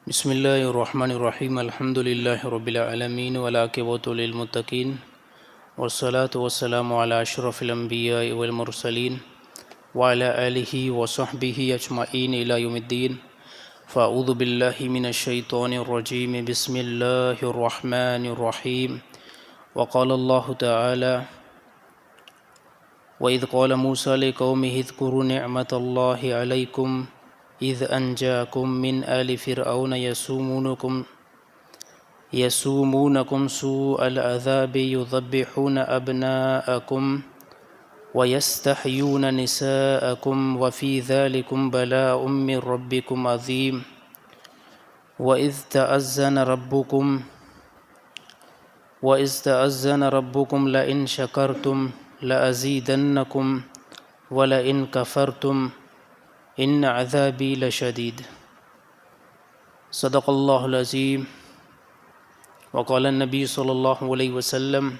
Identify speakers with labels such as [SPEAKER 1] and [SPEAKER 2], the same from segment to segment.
[SPEAKER 1] بسم الله الرحمن الرحيم الحمد لله رب العالمين والعاقبة للمتقين والصلاة والسلام على أشرف الأنبياء والمرسلين وعلى آله وصحبه أجمعين إلى يوم الدين فأعوذ بالله من الشيطان الرجيم بسم الله الرحمن الرحيم وقال الله تعالى وإذ قال موسى لقومه اذكروا نعمة الله عليكم إذ أنجاكم من آل فرعون يسومونكم يسومونكم سوء العذاب يذبحون أبناءكم ويستحيون نساءكم وفي ذلكم بلاء من ربكم عظيم وإذ تأذن ربكم وإذ تأذن ربكم لئن شكرتم لأزيدنكم ولئن كفرتم إن عذابي لشديد صدق الله العظيم وقال النبي صلى الله عليه وسلم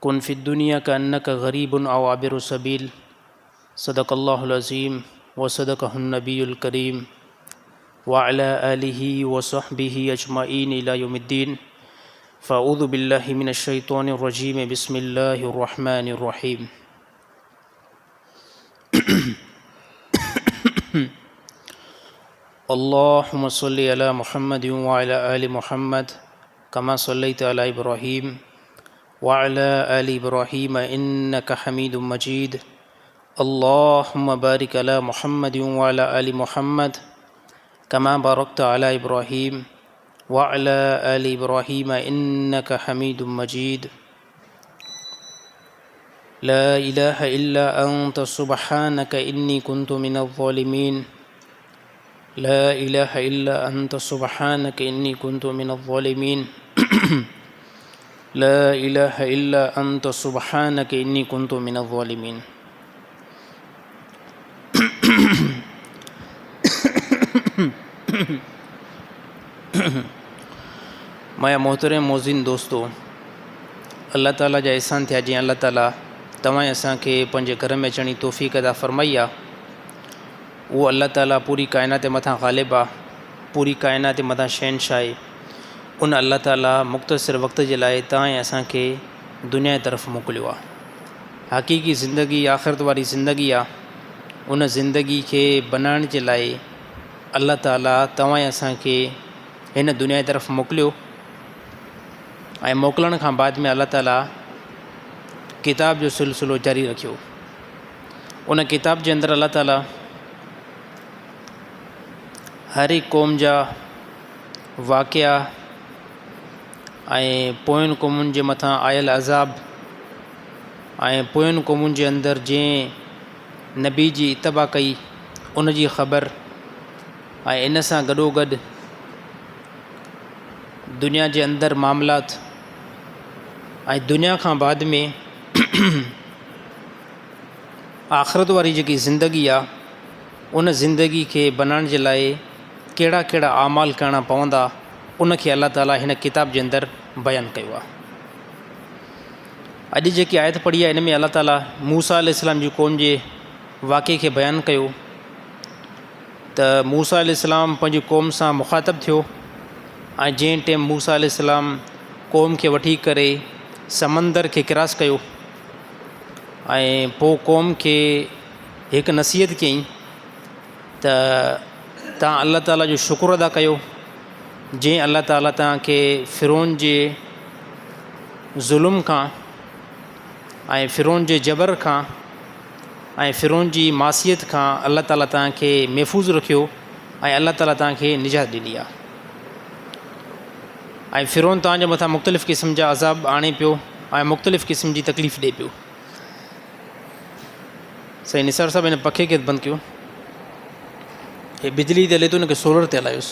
[SPEAKER 1] كن في الدنيا كأنك غريب أو عابر سبيل صدق الله العظيم وصدقه النبي الكريم وعلى آله وصحبه أجمعين إلى يوم الدين فأعوذ بالله من الشيطان الرجيم بسم الله الرحمن الرحيم اللهم صل على محمد وعلى آل محمد كما صليت على إبراهيم وعلى آل إبراهيم إنك حميد مجيد اللهم بارك على محمد وعلى آل محمد كما باركت على إبراهيم وعلى آل إبراهيم إنك حميد مجيد لا إله إلا أنت سبحانك إني كنت من الظالمين لا إله إلا أنت سبحانك إني كنت من الظالمين لا إله إلا أنت سبحانك إني كنت من الظالمين مايا محترم موزين دوستو الله تعالي جا احسان ٿيا جيئن الله تعالي توهان ۽ اسان کي پنهنجي گهر ۾ اچڻ جي توفيق عطا فرمائي آ اهو الله تعالي پوري ڪائنات مٿان غالب آ پوري ڪائنات مٿان شهنشاهه آهي ان الله تعالي مختصر وقت جي لاء توهان ۽ اسان کي دنيا جي طرف موڪليو آ حقيقي زندگي آخرت واري زندگي آ ان زندگي کي بنائڻ جي لاء الله تعالي توهان ۽ اسان کي هن دنيا جي طرف موڪليو ۽ موڪلڻ کان بعد ۾ الله تعالي ڪتاب جو سلسلو جاري رکيو ان ڪتاب جي اندر الله تعالي هر هڪ قوم جا واقعا ۽ پوين قومن جي مٿان آيل عذاب ۽ پوين قومن جي اندر جنهن نبي جي اتباع ڪئي ان جي خبر ۽ ان سان گڏوگڏ دنيا جي اندر معاملات ۽ دنيا کان بعد ۾ آخرت واري جيڪي زندگي آ ان زندگي کي بنائڻ جي لاء ڪهڙا ڪهڙا اعمال ڪرڻا پوندا ان کي الله تعالي هن ڪتاب جي اندر بيان ڪيو آ. اڄ جيڪي آيت پڙهي آ ان ۾ الله تعالي موسيٰ عليه السلام جي قوم جي واقعي کي بيان ڪيو ته موسيٰ عليه السلام پنهنجي قوم سان مخاطب ٿيو ۽ جنهن ٽيم موسيٰ عليه السلام قوم کي وٺي ڪري سمندر کي ڪراس ڪيو ۽ پوء قوم کي هڪ نصيحت ڪيائين ته تان الله تعاليٰ جو شڪر ادا ڪيو جنهن الله تعاليٰ تان کي فرعون جي ظلم کان ۽ فرعون جي جبر کان ۽ فرعون جي معصيت کان الله تعاليٰ توهان کي محفوظ رکيو ۽ الله تعاليٰ توهان کي نجات ڏني آهي ۽ فرعون توهان جي مٿان مختلف قسم جا عذاب آڻي پيو ۽ مختلف قسم جي تڪليف ڏي پيو. سائين نثار صاحب هن پکي کي بند ڪيو هي بجلي تي هلي ٿو هن کي سولر تي هلايوس.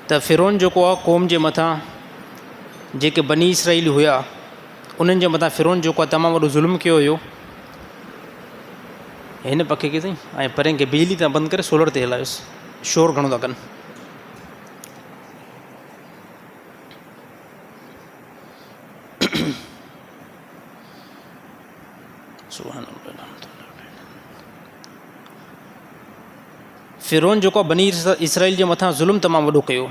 [SPEAKER 1] ته فرعون جيڪو آهي قوم جي مٿان جيڪي بني اسرائيل هيا انهن جي مٿان فرعون جيڪو آهي تمام وڏو ظلم ڪيو هيو هن پکي کي سائين ۽ پرين کي بجلي تان بند ڪري سولر تي هلايوس شور گهڻو ٿا ڪن. سبحان الله. فرعون جيڪو بني اسرائيل جي مٿان ظلم تمام وڏو ڪيو.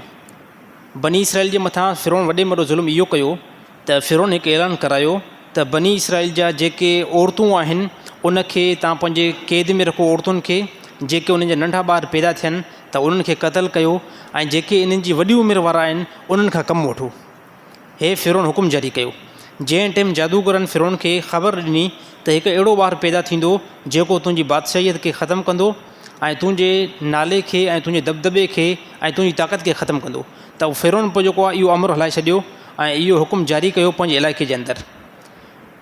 [SPEAKER 1] بني اسرائيل جي مٿان فرعون وڏي ۾ وڏو ظلم اهو ڪيو ته فرعون هڪ اعلان ڪرايو ته بني اسرائيل جا جيڪي عورتون آهن ان کي تان پنهنجي قيد ۾ رکو، عورتن کي جيڪي انهن جا ننڍا ٻار پيدا ٿين ته انهن کي قتل ڪيو ۽ جيڪي انهن جي وڏي عمر وارا آهن انهن کان ڪم وٺو. هي فرعون حڪم جاري ڪيو. جنهن ٽيم جادوگرن فرعون کي خبر ڏني ته هڪ اهڙو ٻار پيدا ٿيندو جيڪو تنهنجي بادشاهيت کي ختم ڪندو ۽ تنهنجي نالي کي ۽ تنهنجي دٻدٻي کي ۽ تنهنجي طاقت کي ختم ڪندو ته فرعون پوء جيڪو آهي اهو امر هلائي ڇڏيو ۽ اهو حڪم جاري ڪيو پنهنجي علائقي جي اندر.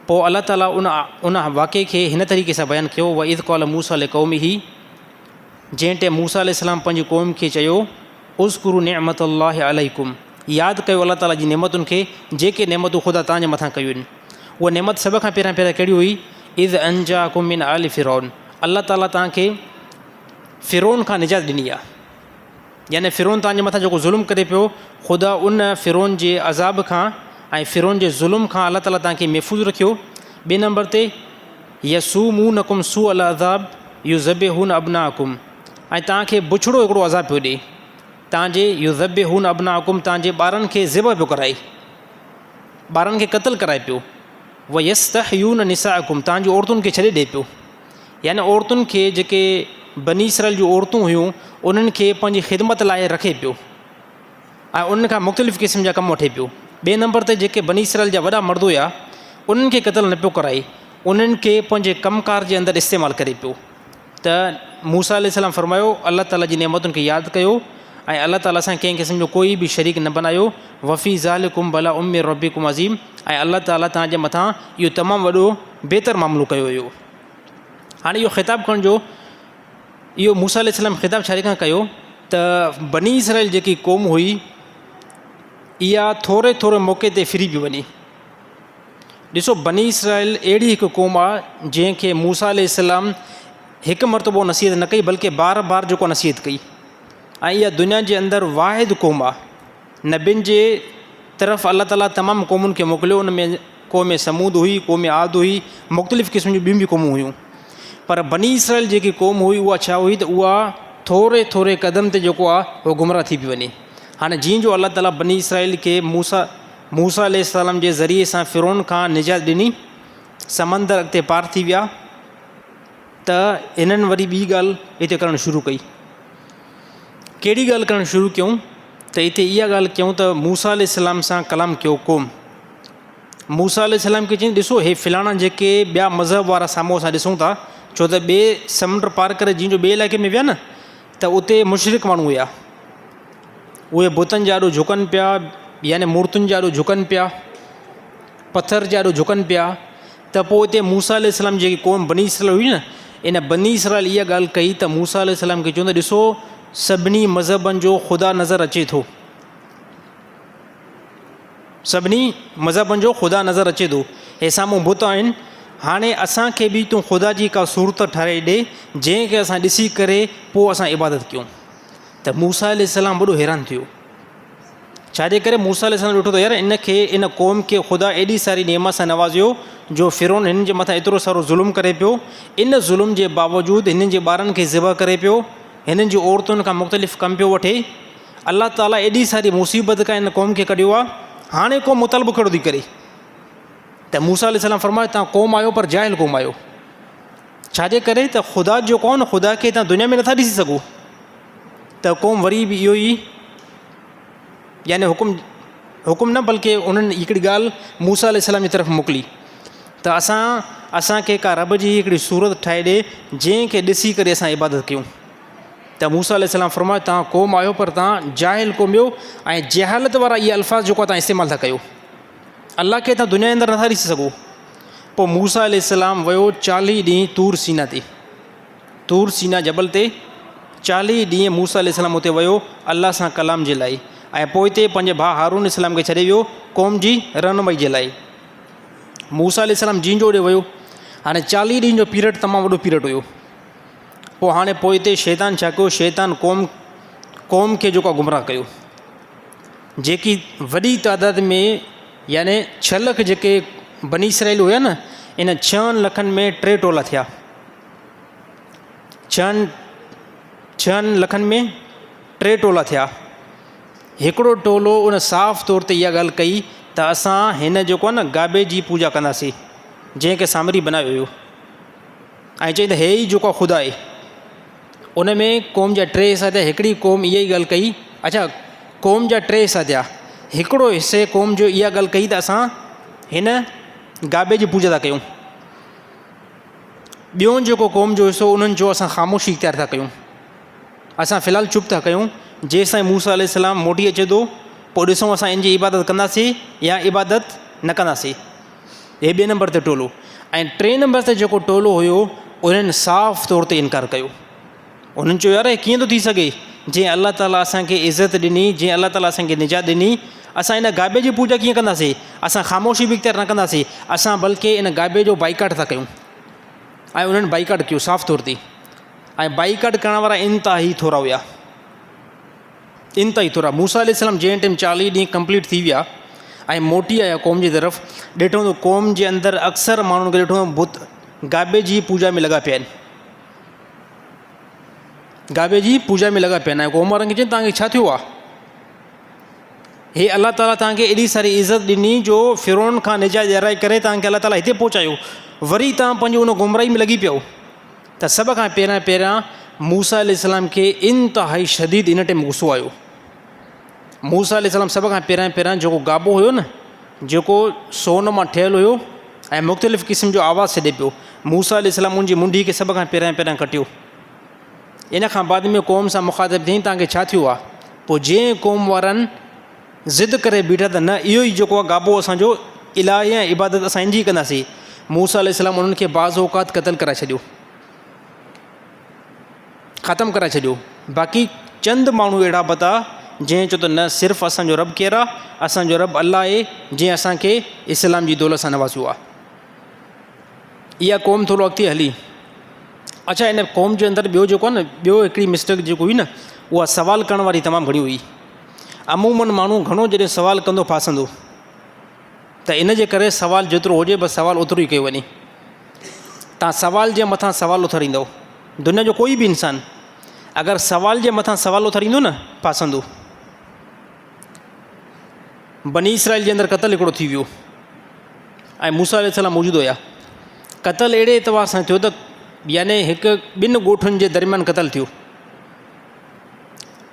[SPEAKER 1] پوء الله تعاليٰ ان ان واقعي کي هن طريقي سان بيان ڪيو، واذ قال موسيٰ لقومه جنهن ٽيم موسيٰ عليه السلام پنهنجي قوم کي چيو، اذڪروا نعمت الله عليڪم ياد ڪيو الله تعاليٰ جي نعمتن کي جيڪي نعمتون خدا توهان جي مٿان ڪيون آهن. اها نعمت سڀ کان پهريان پهريان ڪهڙي هئي؟ اذ انجاڪم من آل فرعون الله تعاليٰ توهان کي فرعون کان نجات ڏني آهي. يعني فرعون توهان جي مٿان جيڪو ظلم ڪري پيو خدا ان فرعون جي عذاب کان ۽ فرعون جي ظلم کان الله تعاليٰ توهان کي محفوظ رکيو. ٻئي نمبر تي يسومونڪم سوء العذاب يذبحون ابناءڪم ۽ توهان کي بڇڙو هڪڙو عذاب پيو ڏئي، توهان جي يذبحون ابناءڪم توهان جي ٻارن کي ذبح پيو ڪرائي، ٻارن کي قتل ڪرائي پيو، ويستحيون نساءڪم توهان جي عورتن کي ڇڏي ڏئي پيو، يعني عورتن کي جيڪي بني اسرائيل جون عورتون هيون انهن کي پنهنجي خدمت لاء رکي پيو ۽ انهن کان مختلف قسم جا ڪم وٺي پيو. ٻئي نمبر تي جيڪي بني اسرائيل جا وڏا مرد هيا انهن کي قتل نه پيو ڪرائي، انهن کي پنهنجي ڪم ڪار جي اندر استعمال ڪري پيو. ته موسيٰ عليه السلام فرمايو، الله تعاليٰ جي نعمتن کي ياد ڪيو ۽ الله تعاليٰ سان ڪنهن قسم جو ڪوئي به شريڪ نه بنايو، وفي ذلڪم بلاء من ربڪم عظيم ۽ الله تعاليٰ توهان جي مٿان اهو تمام وڏو بهتر معاملو ڪيو هيو. هاڻي اهو خطاب ڪرڻ جو اهو موسيٰ عليه السلام خطاب ڇا جي کان ڪيو ته بني اسرائيل جيڪي قوم هئي اها ٿوري ٿوري موقعي تي ڦري پئي وڃي. ڏسو بني اسرائيل اهڙي هڪ قوم آ جنهن کي موسيٰ عليه السلام هڪ مرتبو نصيحت نه ڪئي بلڪه بار بار جيڪو نصيحت ڪئي ۽ اها دنيا جي اندر واحد قوم آ. نبين جي طرف الله تعاليٰ تمام قومن کي موڪليو، ان ۾ قوم ثمود هئي، قوم عاد هئي، مختلف قسم جون ٻيون به قومون هيون، پر بني اسرائيل جيڪي قوم هئي اها ڇا هئي ته اها ٿوري ٿوري قدم تي جيڪو آ اهو گمراهه ٿي پئي وڃي. هاڻي جيئن جو الله تعاليٰ بني اسرائيل کي موسيٰ موسيٰ عليه السلام جي ذريعي سان فرعون کان نجات ڏني، سمندر اڳتي پار ٿي ويا ته هنن وري ٻي ڳالهه هتي ڪرڻ شروع ڪئي. ڪهڙي ڳالهه ڪرڻ شروع ڪيائون ته هتي اها ڳالهه ڪيائون ته موسيٰ عليه السلام سان ڪلام ڪيو قوم موسيٰ عليه السلام کي چيائين ڏسو هي فلاڻا جيڪي ٻيا مذهب وارا سامهون اسان ڏسون ٿا ڇو ته ٻئي سمنڊ پار ڪري جيئن جو ٻئي علائقي ۾ ويا نه ته اتي مشرڪ ماڻهو هيا اهي بتن جي آڏو جهڪن پيا يعني مورتين جي آڏو جهڪن پيا پٿر جي آڏو جهڪن پيا ته پوء اتي موسيٰ عليه السلام جيڪي قوم بني اسرائيل هئي نه ان بني اسرائيل اها ڳالهه ڪئي ته موسيٰ عليه السلام کي چيو ته ڏسو سڀني مذهبن جو خدا نظر اچي ٿو سڀني مذهبن جو خدا نظر اچي ٿو هي سامهون بت آهن هاڻي اسان کي به تون خدا جي ڪا صورت ٺاهي ڏي جنهن کي اسان ڏسي ڪري پوء اسان عبادت ڪيون ته موسيٰ عليه السلام وڏو حيران ٿيو ڇاجي ڪري موسيٰ عليه السلام ڏٺو ته يار ان کي ان قوم کي خدا ايڏي ساري نعمت سان نوازيو جو فرعون هنن جي مٿان ايترو سارو ظلم ڪري پيو ان ظلم جي باوجود هنن جي ٻارن کي ذبح ڪري پيو هنن جي عورتن کان مختلف ڪم پيو وٺي الله تعاليٰ ايڏي ساري مصيبت کان ان قوم کي ڪڍيو آهي هاڻي قوم مطالبو ڪهڙو ٿي ڪري ته موسيٰ عليه السلام فرمايو تان قوم آهيو پر جاهل قوم آهيو ڇاجي ڪري ته خدا جو قوم خدا کي تان دنيا ۾ نٿا ڏسي سگهو ته قوم وري به اهو ئي يعني حڪم حڪم نه بلڪه انهن هڪڙي ڳالهه موسيٰ عليه السلام جي طرف موڪلي ته اسان اسان کي ڪا رب جي هڪڙي صورت ٺاهي ڏي جنهن کي ڏسي ڪري اسان عبادت ڪيون ته موسيٰ عليه السلام فرمايو توهان قوم آهيو پر توهان جاهل قوم آهيو ۽ جهالت وارا اهي الفاظ جيڪو توهان استعمال ٿا ڪيو الله کي توهان دنيا جي اندر نٿا ڏسي سگهو پوء موسيٰ عليه السلام ويو چاليهه ڏينهن طور سينا تي طور سينا جبل تي چاليهه ڏينهن موسيٰ عليه السلام اتي ويو الله سان ڪلام جي لاء ۽ پوئتي پنهنجي ڀاء هارون عليه السلام کي ڇڏي ويو قوم جي رهنمائي جي لاء. موسيٰ عليه السلام جين جو اوڏي ويو. هاڻي چاليهه ڏينهن جو پيريڊ تمام وڏو پيريڊ هيو. پوء هاڻي پوئتي شيطان ڇا ڪيو شيطان قوم قوم کي جيڪو گمراهه ڪيو جيڪي وڏي تعداد ۾ يعني ڇهه لک جيڪي بني اسرائيل هيا نه ان ڇهن لکن ۾ ٽي ٽولا ٿيا. ڇهن ڇهن لکن ۾ ٽي ٽولا ٿيا. هڪڙو ٽولو ان صاف طور تي اها ڳالهه ڪئي ته اسان هن جيڪو آهي نه گابي جي پوڄا ڪنداسين جنهن کي سامري بنايو هيو ۽ چئي ته هي ئي جيڪو آهي خدا آهي. ان ۾ قوم جا ٽي حصا ٿيا هڪڙي قوم اها ئي ڳالهه ڪئي اڇا قوم جا ٽي حصا ٿيا هڪڙو حصي قوم جو اها ڳالهه ڪئي ته اسان هن گابي جي پوڄا ٿا ڪيون ٻيون جيڪو قوم جو حصو انهن جو اسان خاموشي اختيار ٿا ڪيون اسان في الحال چپ ٿا ڪيون جيستائين موسيٰ عليه السلام موٽي اچي ٿو پوء ڏسون اسان ان جي عبادت ڪنداسين يا عبادت نه ڪنداسين هي ٻئي نمبر تي ٽولو ۽ ٽئين نمبر تي جيڪو ٽولو هيو انهن صاف طور تي انڪار ڪيو انهن چيو يار هي ڪيئن ٿو ٿي سگهي جنهن الله تعاليٰ اسانکي عزت ڏني جنهن الله تعاليٰ اسانکي نجات ڏني اسان ان گابي جي پوڄا ڪيئن ڪنداسين اسان خاموشي به اختيار نه ڪنداسين اسان بلڪه ان گابي جو بائيڪاٽ ٿا ڪيون ۽ انهن بائيڪاٽ ڪيو صاف طور تي ۽ بائيڪاٽ ڪرڻ وارا انتهائي ٿورا هيا انتهائي ٿورا موسيٰ عليه السلام جنهن ٽائيم چاليهه ڏينهن ڪمپليٽ ٿي ويا ۽ موٽي آيا قوم جي طرف ڏٺو ته قوم جي اندر اڪثر ماڻهن کي ڏٺو بت گابي جي پوڄا ۾ لڳا پيا آهن گابي جي پوڄا ۾ لڳا پيا آهن ۽ قوم وارن کي چين تانکي ڇا ٿيو آهي هي الله تعاليٰ تانکي ايڏي ساري عزت ڏني جو فرعون کان نجات ڏيارائي ڪري تانکي الله تعاليٰ هتي پهچايو وري تان پنهنجو ان گمراهي ۾ لڳي پيو ته سڀ کان پهريان پهريان موسيٰ عليه السلام کي انتهائي شديد ان ٽيم غصو آيو. موسيٰ عليه السلام سڀ کان پهريان پهريان جيڪو گابو هيو نه جيڪو سون مان ٺهيل هيو ۽ مختلف قسم جو آواز ڇڏي پيو موسيٰ عليه السلام ان جي منڍي کي سڀ کان پهريان پهريان ڪٽيو. ان کان بعد ۾ قوم سان مخاطب ٿي تان کي ڇا ٿيو آ؟ پوء جنهن قوم وارن ضد ڪري بيٺا ته نه اهو ئي جيڪو آهي گابو اسان جو الاهي ۽ عبادت اسان ان جي ڪنداسين. موسيٰ عليه السلام انهن کي بعض اوقات قتل ڪرائي ڇڏيو. ختم ڪرائي ڇڏيو. باقي چند ماڻهو اهڙا بتا جنهن چيو ته نه صرف اسان جو رب ڪير آهي؟ اسان جو رب الله آهي جنهن اسان کي اسلام جي دولت سان نوازيو آهي. اها قوم ٿورو اڳتي هلي. اڇا ان قوم جي اندر ٻيو جيڪو آهي نه ٻيو هڪڙي مسٽيڪ جيڪو هئي نه اها سوال ڪرڻ واري تمام گهڻي هئي. عموماً ماڻهو گهڻو جڏهن سوال ڪندو ڦاسندو ته ان جي ڪري سوال جيترو هجي بس سوال اوترو ئي ڪيو وڃي. تان سوال جي مٿان سوال اٿاريندو دنيا جو ڪوئي به انسان اگر سوال جي مٿان سوال اٿاريندو نه ڦاسندو. بني اسرائيل جي اندر قتل هڪڙو ٿي ويو ۽ موسيٰ عليه السلام موجود هيا. قتل اهڙي اعتبار سان ٿيو ته يعني هڪ ٻن ڳوٺن جي درميان قتل ٿيو.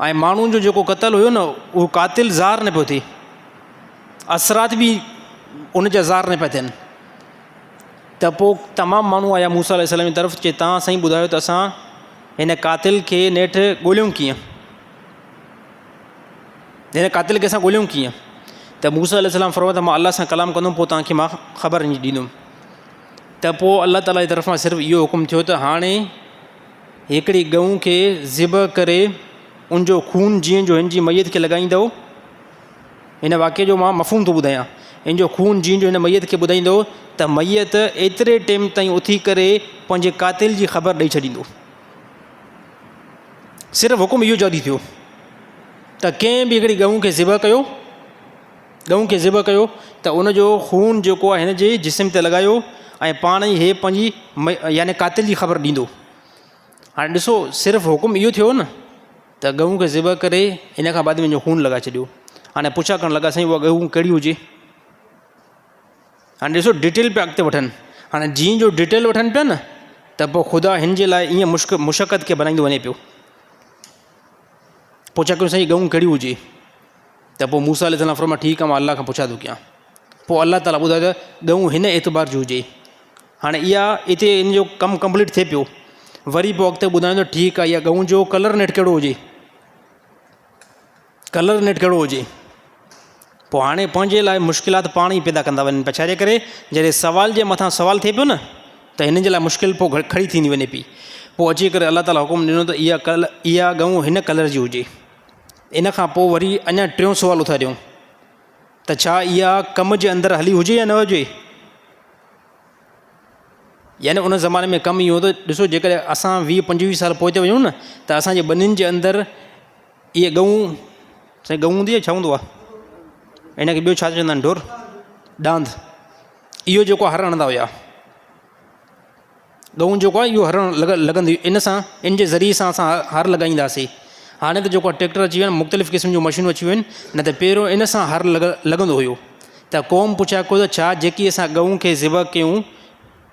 [SPEAKER 1] ۽ ماڻهن جو جيڪو قتل هيو نه اهو قاتل ظاهر نه پيو ٿئي اثرات به ان جا ظاهر نه پيا ٿين ته پوء تمام ماڻهو آيا موسيٰ عليه السلام جي طرف چي تان سائين ٻڌايو ته اسان هن قاتل کي نيٺ ڳوليون ڪيئن هن قاتل کي اسان ڳوليون ڪيئن ته موسيٰ عليه السلام فرمايو ته مان الله سان ڪلام ڪندم پوء تان کي مان خبر ڏيندم ته پوء الله تعاليٰ جي طرفان صرف اهو حڪم ٿيو ته هاڻي هڪڙي ڳئون کي ذبح ڪري ان جو خون جيئن جو هن جي ميت کي لڳائيندؤ، هن واقعي جو مان مفهوم ٿو ٻڌايان، ان جو خون جيئن جو هن ميت کي ٻڌائيندؤ ته ميت ايتري ٽيم تائين اٿي ڪري پنهنجي قاتل جي خبر ڏئي ڇڏيندو. صرف حڪم اهو جاري ٿيو ته ڪنهن به هڪڙي ڳئون کي ذبح ڪيو، ڳئون کي ذبح ڪيو ته ان جو خون جيڪو آهي هن جي جسم تي لڳايو ۽ پاڻ ئي هي پنهنجي يعني قاتل جي خبر ڏيندو. هاڻي ڏسو صرف حڪم اهو ٿيو نه ته ڳئون کي ذبح ڪري ان کان بعد ۾ جو خون لڳائي ڇڏيو. هاڻي پڇا ڪرڻ لڳا سائين اها ڳئون ڪهڙي هجي؟ هاڻي ڏسو ڊيٽيل پيا اڳتي وٺن. هاڻي جيئن جو ڊيٽيل وٺن پيا نه ته پوء خدا هن جي لاء ائين مشڪ مشقت کي بنائيندو وڃي پيو. پڇا ڪيون سائين ڳئون ڪهڙي هجي؟ ته پوء موسيٰ عليه السلام فرمايو ٺيڪ آهي مان الله کان پڇا ٿو ڪيان. پوء الله تعاليٰ ٻڌايو ته ڳئون هن اعتبار جي هجي. هاڻي اها اتي ان جو ڪم ڪمپليٽ ٿئي پيو. وري پوء اڳتي ٻڌايو ته ٺيڪ آهي اها ڳئون جو ڪلر نيٺ ڪهڙو هجي. ڪلر نيٺ ڪهڙو هجي. پوء هاڻي پنهنجي لاء مشڪلات پاڻ ئي پيدا ڪندا وڃن پيا. ڇاجي ڪري جڏهن سوال جي مٿان سوال ٿئي پيو نه ته هنن جي لاء مشڪل پوء کڙي ٿيندي وڃي پئي. پوء اچي ڪري الله تعاليٰ حڪم ڏنو ته اها ڪل اها ڳئون هن ڪلر جي هجي. ان کان پوء وري اڃا ٽيون سوال اٿاريائون ته ڇا اها ڪم جي اندر هلي هجي يا نه هجي؟ يعني ان زماني ۾ ڪم اهو ته ڏسو جيڪڏهن اسان ويهه پنجويهه سال پوئتي وڃون نه ته اسانجي ٻنين جي اندر اهي ڳئون سائين ڳئون هوندي آهي ڇا هوندو آهي ان کي ٻيو ڇا چوندا آهن ڍور ڏاند اهو جيڪو هر هڻندا هيا. ڳئون جيڪو آهي اهو هرڻ لڳندي هئي ان سان ان جي ذريعي سان اسان هر لڳائينداسين هاڻي ته جيڪو آهي ٽريڪٽر اچي ويا آهن مختلف قسم جون مشينون اچي ويون آهن نه ته پهريون ان سان هر لڳندو هيو ته قوم پڇا ڪيو ته ڇا جيڪي اسان ڳئون کي ذبح ڪيون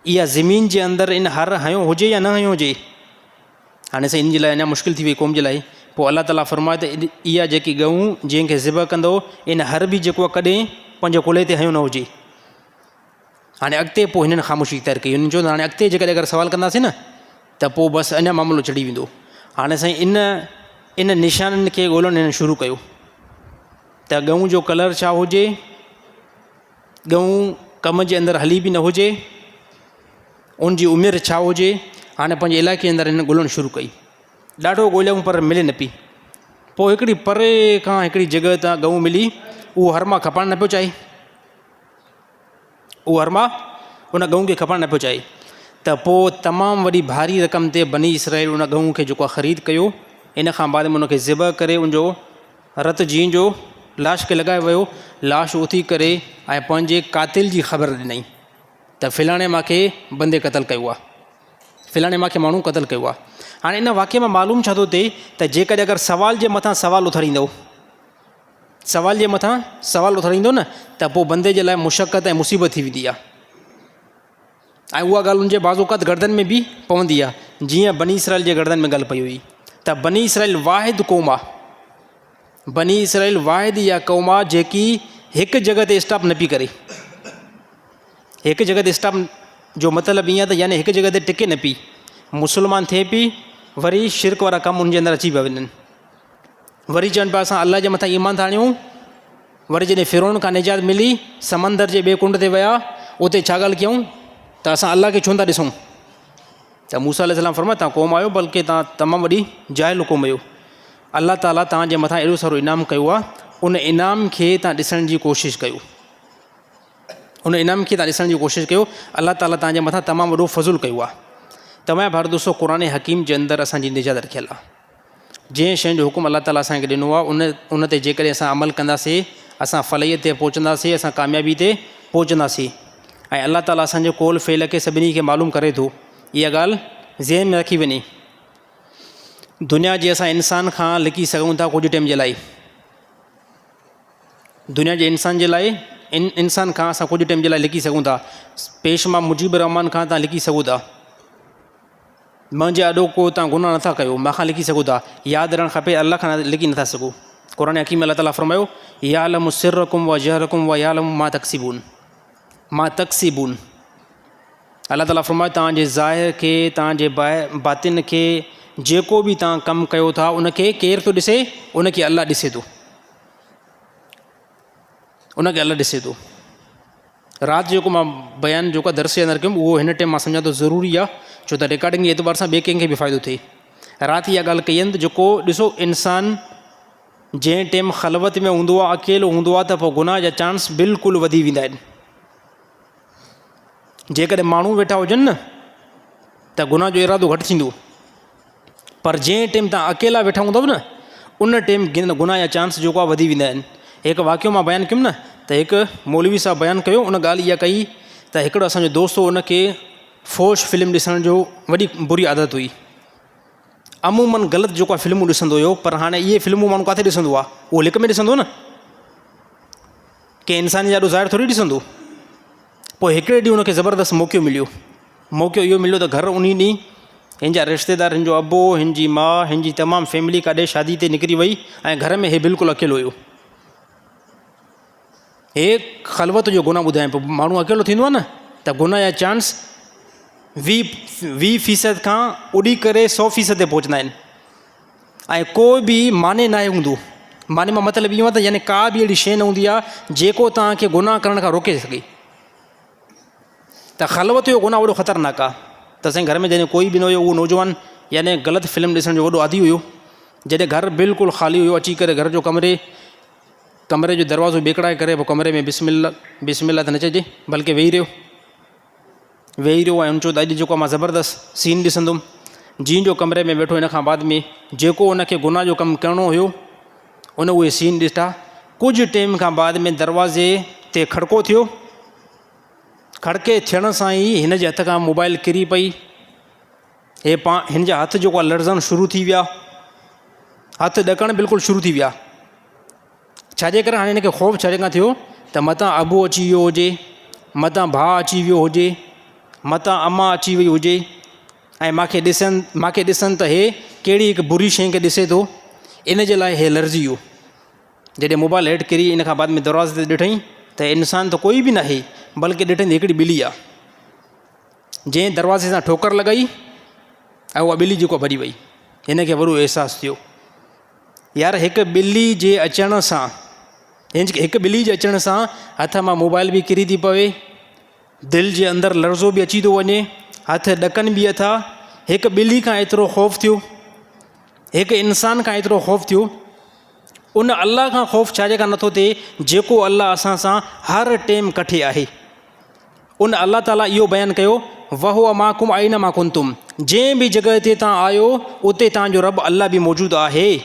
[SPEAKER 1] اها زمين جي اندر ان هر هنيو هجي يا نه هنيو هجي؟ هاڻي سائين ان جي لاء اڃا مشڪل ٿي وئي قوم جي لاء. پوء الله تعاليٰ فرمايو ته اها جيڪي ڳئون جنهن کي ذبح ڪندؤ ان هر به جيڪو آهي ڪڏهن پنهنجي ڪلهي تي هنيو نه هجي. هاڻي اڳتي پوء هنن خاموشي اختيار ڪئي. هنن چيو ته هاڻي اڳتي جيڪڏهن اگر سوال ڪنداسين نه ته پوء بس اڃا معاملو چڙهي ويندو. هاڻي سائين ان ان نشانن کي ڳولڻ هنن شروع ڪيو ته ڳئون جو ڪلر ڇا هجي، ڳئون ڪم جي اندر هلي به نه هجي، ان جي عمر ڇا هجي، هاڻي پنهنجي علائقي اندر هن ڳولڻ شروع ڪئي. ڏاڍو ڳوليائون پر ملي نه پئي. پوء هڪڙي پري کان هڪڙي جڳهه تان ڳئون ملي، اهو هر مان کپائڻ نه پيو چاهي. اهو هر مان ان ڳئون کي کپائڻ نه پيو چاهي. ته پوء تمام وڏي ڀاري رقم تي بني اسرائيل ان ڳئون کي جيڪو خريد ڪيو، ان کان بعد ۾ ان کي ذبح ڪري ان جو رت جيئن جو لاش کي لڳايو ويو، لاش اٿي ڪري ۽ پنهنجي قاتل جي خبر ڏنائين ته فلاڻي مان کي بندي قتل ڪيو آهي، فلاڻي مان کي ماڻهو قتل ڪيو آهي. هاڻي ان واقعي مان معلوم ڇا ٿو ٿئي ته جيڪڏهن اگر سوال جي مٿان سوال اٿاريندؤ، سوال جي مٿان سوال اٿاريندؤ نه ته پوء بندي جي لاء مشقت ۽ مصيبت ٿي ويندي آهي. ۽ اها ڳالهه ان جي بعض اوقات گردن ۾ به پوندي آهي، جيئن بني اسرائيل جي گردن ۾ ڳالهه پئي هئي ته بني اسرائيل واحد قوم آهي، بني اسرائيل واحد اها قوم آهي جيڪي هڪ جڳهه تي اسٽاپ نه پئي ڪري. هڪ جڳهه تي اسٽاپ جو مطلب ائين آهي ته يعني هڪ جڳهه تي ٽڪي نه پئي، مسلمان ٿئي پئي وري شرڪ وارا ڪم ان جي اندر اچي پيا وڃن، وري چون پيا اسان الله جي مٿان ايمان ٿا آڻيون، وري جڏهن فرعون کان نجات ملي، سمندر جي ٻئي ڪنڊ تي ويا، اتي ڇا ڳالهه ڪيائون ته اسان الله کي ڇو نٿا ڏسون؟ ته موسيٰ عليه السلام فرمايو توهان قوم آهيو بلڪه توهان تمام وڏي جاهل قوم آهيو. الله تعاليٰ توهان جي مٿان ايڏو سارو انعام ڪيو آهي، ان انعام کي توهان ڏسڻ جي ڪوشش ڪيو. ان انعام کي توهان ڏسڻ جي ڪوشش ڪيو، الله تعاليٰ توهان جي مٿان تمام وڏو فضل ڪيو آهي. تمام ڀائر دوستو قرآن حڪيم جي اندر اسان جي نجات رکيل آهي. جنهن شيء جو حڪم الله تعاليٰ اسان کي ڏنو آهي ان ان تي جيڪڏهن اسان عمل ڪنداسين اسان فلاحيت تي پهچنداسين اسان ڪاميابي تي پهچنداسين ۽ الله تعاليٰ اسان جي قول فعل کي سڀني کي معلوم ڪري ٿو اها ڳالهه ذهن ۾ رکي وڃي دنيا جي اسان انسان کان لڪي سگهون ٿا ڪجهه ٽيم جي لاء دنيا جي انسان جي لاء ان انسان کان اسان ڪجهه ٽيم جي لاء لڪي سگهون ٿا پيش مان مجيب الرحمان کان تان لڪي سگهون ٿا منهنجي آڏو ڪو توهان گناهه نٿا ڪيو، مان کان لڪي سگهو ٿا. ياد رهڻ کپي الله کان لڪي نٿا سگهو. قرآن حڪيم ۾ الله تعاليٰ فرمايو، يعلم سرڪم وجهرڪم ويعلم ما تڪسبون ما تڪسبون الله تعاليٰ فرمايو توهان جي ظاهر کي توهان جي باطن کي جيڪو به توهان ڪم ڪيو ٿا ان کي ڪير ٿو ڏسي ان کي الله ڏسي ٿو ان کي الله ڏسي ٿو. رات جيڪو مان بيان جيڪو درس جي اندر ڪيم اهو هن ٽائيم مان سمجهان ٿو ضروري آهي ڇو ته رڪارڊنگ جي اعتبار سان ٻئي ڪنهن کي به فائدو ٿئي رات اها ڳالهه ڪئي آهي ته جيڪو ڏسو انسان جنهن ٽائيم خلوت ۾ هوندو آهي اڪيلو هوندو آهي ته پوء گناهه جا چانس بلڪل وڌي ويندا آهن جيڪڏهن ماڻهو ويٺا هجن نه ته گناهه جو ارادو گهٽ ٿيندو پر جنهن ٽيم توهان اڪيلا ويٺا هوندؤ نه ان ٽيم گناهه جا چانس جيڪو آهي وڌي ويندا آهن هڪ واقعو مان بيان ڪيم نه ته هڪ مولوي صاحب بيان ڪيو ان ڳالهه اها ڪئي ته هڪڙو اسانجو دوست هو ان کي فوش فلم ڏسڻ جو وڏي بري عادت هئي عمومن غلط جيڪو آهي فلمون ڏسندو هيو پر هاڻي اهي فلمون ماڻهو ڪاٿي ڏسندو آهي اهو لڪ ۾ ڏسندو نه ڪنهن انسان جي آڏو ظاهر ٿوري ڏسندو. پوء هڪڙي ڏينهن هن کي زبردست موقعو مليو. موقعو اهو مليو ته گهر انهي ڏينهن هن جا رشتيدار هن جو ابو، هن جي ماء، هن جي تمام فيملي ڪاڏي شادي تي نڪري وئي ۽ گهر ۾ هي بلڪل اڪيلو هيو. هي خلوت جو گناهه ٻڌايان پيو. ماڻهو اڪيلو ٿيندو آهي نه ته گناهه جا چانس ويهه فيصد کان اڏي ڪري سو فيصد تي پهچندا آهن. ۽ ڪو به مانع ناهي هوندو. مانع مان مطلب اهو آهي ته يعني ڪا به اهڙي شيء نه هوندي آهي جيڪو توهان کي گناهه ڪرڻ کان روڪي سگهي. ته خلوت جو گناهه وڏو خطرناڪ آهي. ته سائين گهر ۾ جڏهن ڪوئي به نه هيو اهو نوجوان يعني غلط فلم ڏسڻ جو وڏو عادي هيو. جڏهن گهر بلڪل خالي هيو اچي ڪري گهر جو ڪمري ڪمري جو دروازو ٻيڪڙائي ڪري پوء ڪمري ۾ بسم الله بسم الله ته نه چئجي بلڪه ويهي رهيو. ويهي رهيو ۽ هن چيو ته اڄ جيڪو مان زبردست سين ڏسندم. جين جو ڪمري ۾ ويٺو ان کان بعد ۾ جيڪو ان کي گناهه جو ڪم ڪرڻو هيو ان اهي سين ڏٺا. ڪجهه ٽيم کان بعد ۾ دروازي تي کڙڪو ٿيو. کڙڪي ٿيڻ سان ئي هن جي هٿ کان موبائل ڪري پئي. هي پاڻ هن جا هٿ جيڪو آهي لرزڻ شروع ٿي ويا، هٿ ڏڪڻ بلڪل شروع ٿي ويا. ڇاجي ڪري هاڻي هن کي خوف ڇاجي کان ٿيو ته متان ابو اچي ويو هجي، متان ڀاء اچي ويو هجي، متان امان اچي وئي هجي ۽ مانکي ڏسن مانکي ڏسن ته هي ڪهڙي هڪ بري شيء کي ڏسي ٿو، ان جي لاء هي لرزي ويو. جڏهن موبائل هيٺ ڪري ان کان بعد ۾ دروازي تي ڏٺائين ته انسان ته ڪوئي به ناهي بلڪه ڏٺائين ته هڪڙي ٻلي آهي. جنهن دروازي سان ٺوڪر لڳائي ۽ اها ٻلي جيڪو ڀڄي وئي. هن کي وڏو احساس ٿيو يار هڪ ٻلي جي اچڻ سان هڪ ٻلي جي اچڻ سان هٿ مان موبائل به ڪري ٿي پوي، دل جي اندر لرزو به اچي ٿو وڃي، هٿ ڏڪن به اٿا. هڪ ٻلي کان ايترو خوف ٿيو، هڪ انسان کان ايترو خوف ٿيو، ان الله کان خوف ڇا جي کان نٿو ٿئي جيڪو الله اسان سان هر ٽيم ڪٺي آهي. ان الله تعالي اهو بيان ڪيو وهو معڪم اينما ڪنتم جنهن به جڳهه تي تان آيو اتي تان جو رب الله به موجود آهي.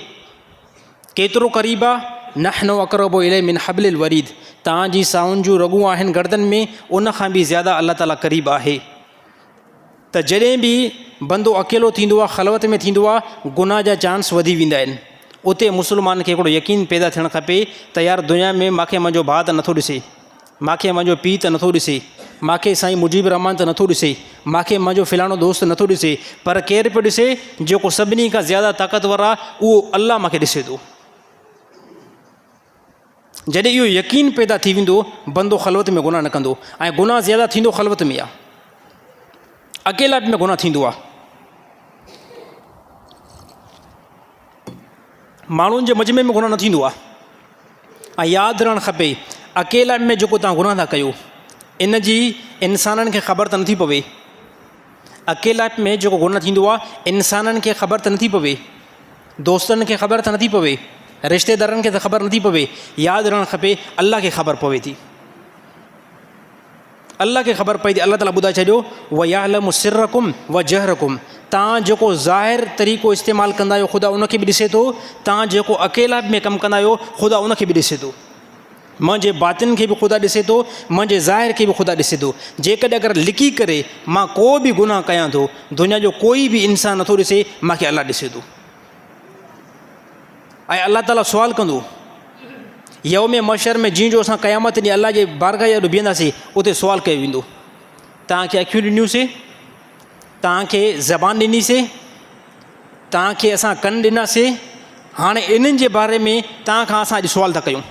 [SPEAKER 1] ڪيترو قريب آ نحن اقرب اليه من حبل الوريد تان جي ساهن جون رڳون آهن گردن ۾ ان کان به زياده الله تعالي قريب آهي. ته جڏهن به بندو اڪيلو ٿيندو آهي خلوت ۾ ٿيندو آهي گناهه جا چانس وڌي ويندا آهن اتي مسلمان کي هڪڙو يقين پيدا ٿيڻ کپي ته يار دنيا ۾ ماکي منهنجو ڀاء ته نٿو ڏسي ماکي منهنجو پيء ته نٿو ڏسي ماکي سائين مجيب الرحمان ته نٿو ڏسي ماکي منهنجو فلاڻو دوست نٿو ڏسي پر ڪير پيو ڏسي جيڪو سڀني کان زياده طاقتور آهي اهو الله ماکي ڏسي ٿو. جڏهن اهو يقين پيدا ٿي ويندو بندو خلوت ۾ گناهه نه ڪندو ۽ گناهه زياده ٿيندو خلوت ۾ آ اڪيلائپ ۾ گناهه ٿيندو آ ماڻهن جي مجمع ۾ گناهه نه ٿيندو آ ۽ ياد رهڻ کپي اڪيلائپ ۾ جيڪو تان گناهه ٿا ڪيو ان جي انسانن کي خبر ته نٿي پوي اڪيلائپ ۾ جيڪو گناهه ٿيندو آ انسانن کي خبر ته نٿي پوي دوستن کي خبر ته نٿي پوي، رشتيدارن کي ته خبر نٿي پوي، ياد رهڻ کپي الله کي خبر پوي ٿي. الله کي خبر پئي ٿي الله تعالي ٻڌائي ڇڏيو ويعلم سرڪم وجهرڪم تان جيڪو ظاهر طريقو استعمال ڪندا آهيو خدا ان کي به ڏسي ٿو تان جيڪو اڪيلائپ ۾ ڪم ڪندا آهيو خدا ان کي به ڏسي ٿو. منهنجي باطن کي به خدا ڏسي ٿو، منهنجي ظاهر کي به خدا ڏسي ٿو. جيڪڏهن اگر لڪي ڪري مان ڪو به گناهه ڪيان ٿو، دنيا جو ڪوئي به انسان نٿو ڏسي، مان کي الله ڏسي ٿو. ۽ الله تعاليٰ سوال ڪندو يوم محشر ۾ جيئن جو اسان قيامت ڏينهن الله جي بارگاهه جي آڏو بيهنداسين، اتي سوال ڪيو ويندو، توهان کي اکيون ڏنيونسين، توهان کي زبان ڏنيسين، توهان کي اسان ڪن ڏناسين، هاڻي انهن جي باري ۾ توهان کان اسان اڄ سوال ٿا ڪيون.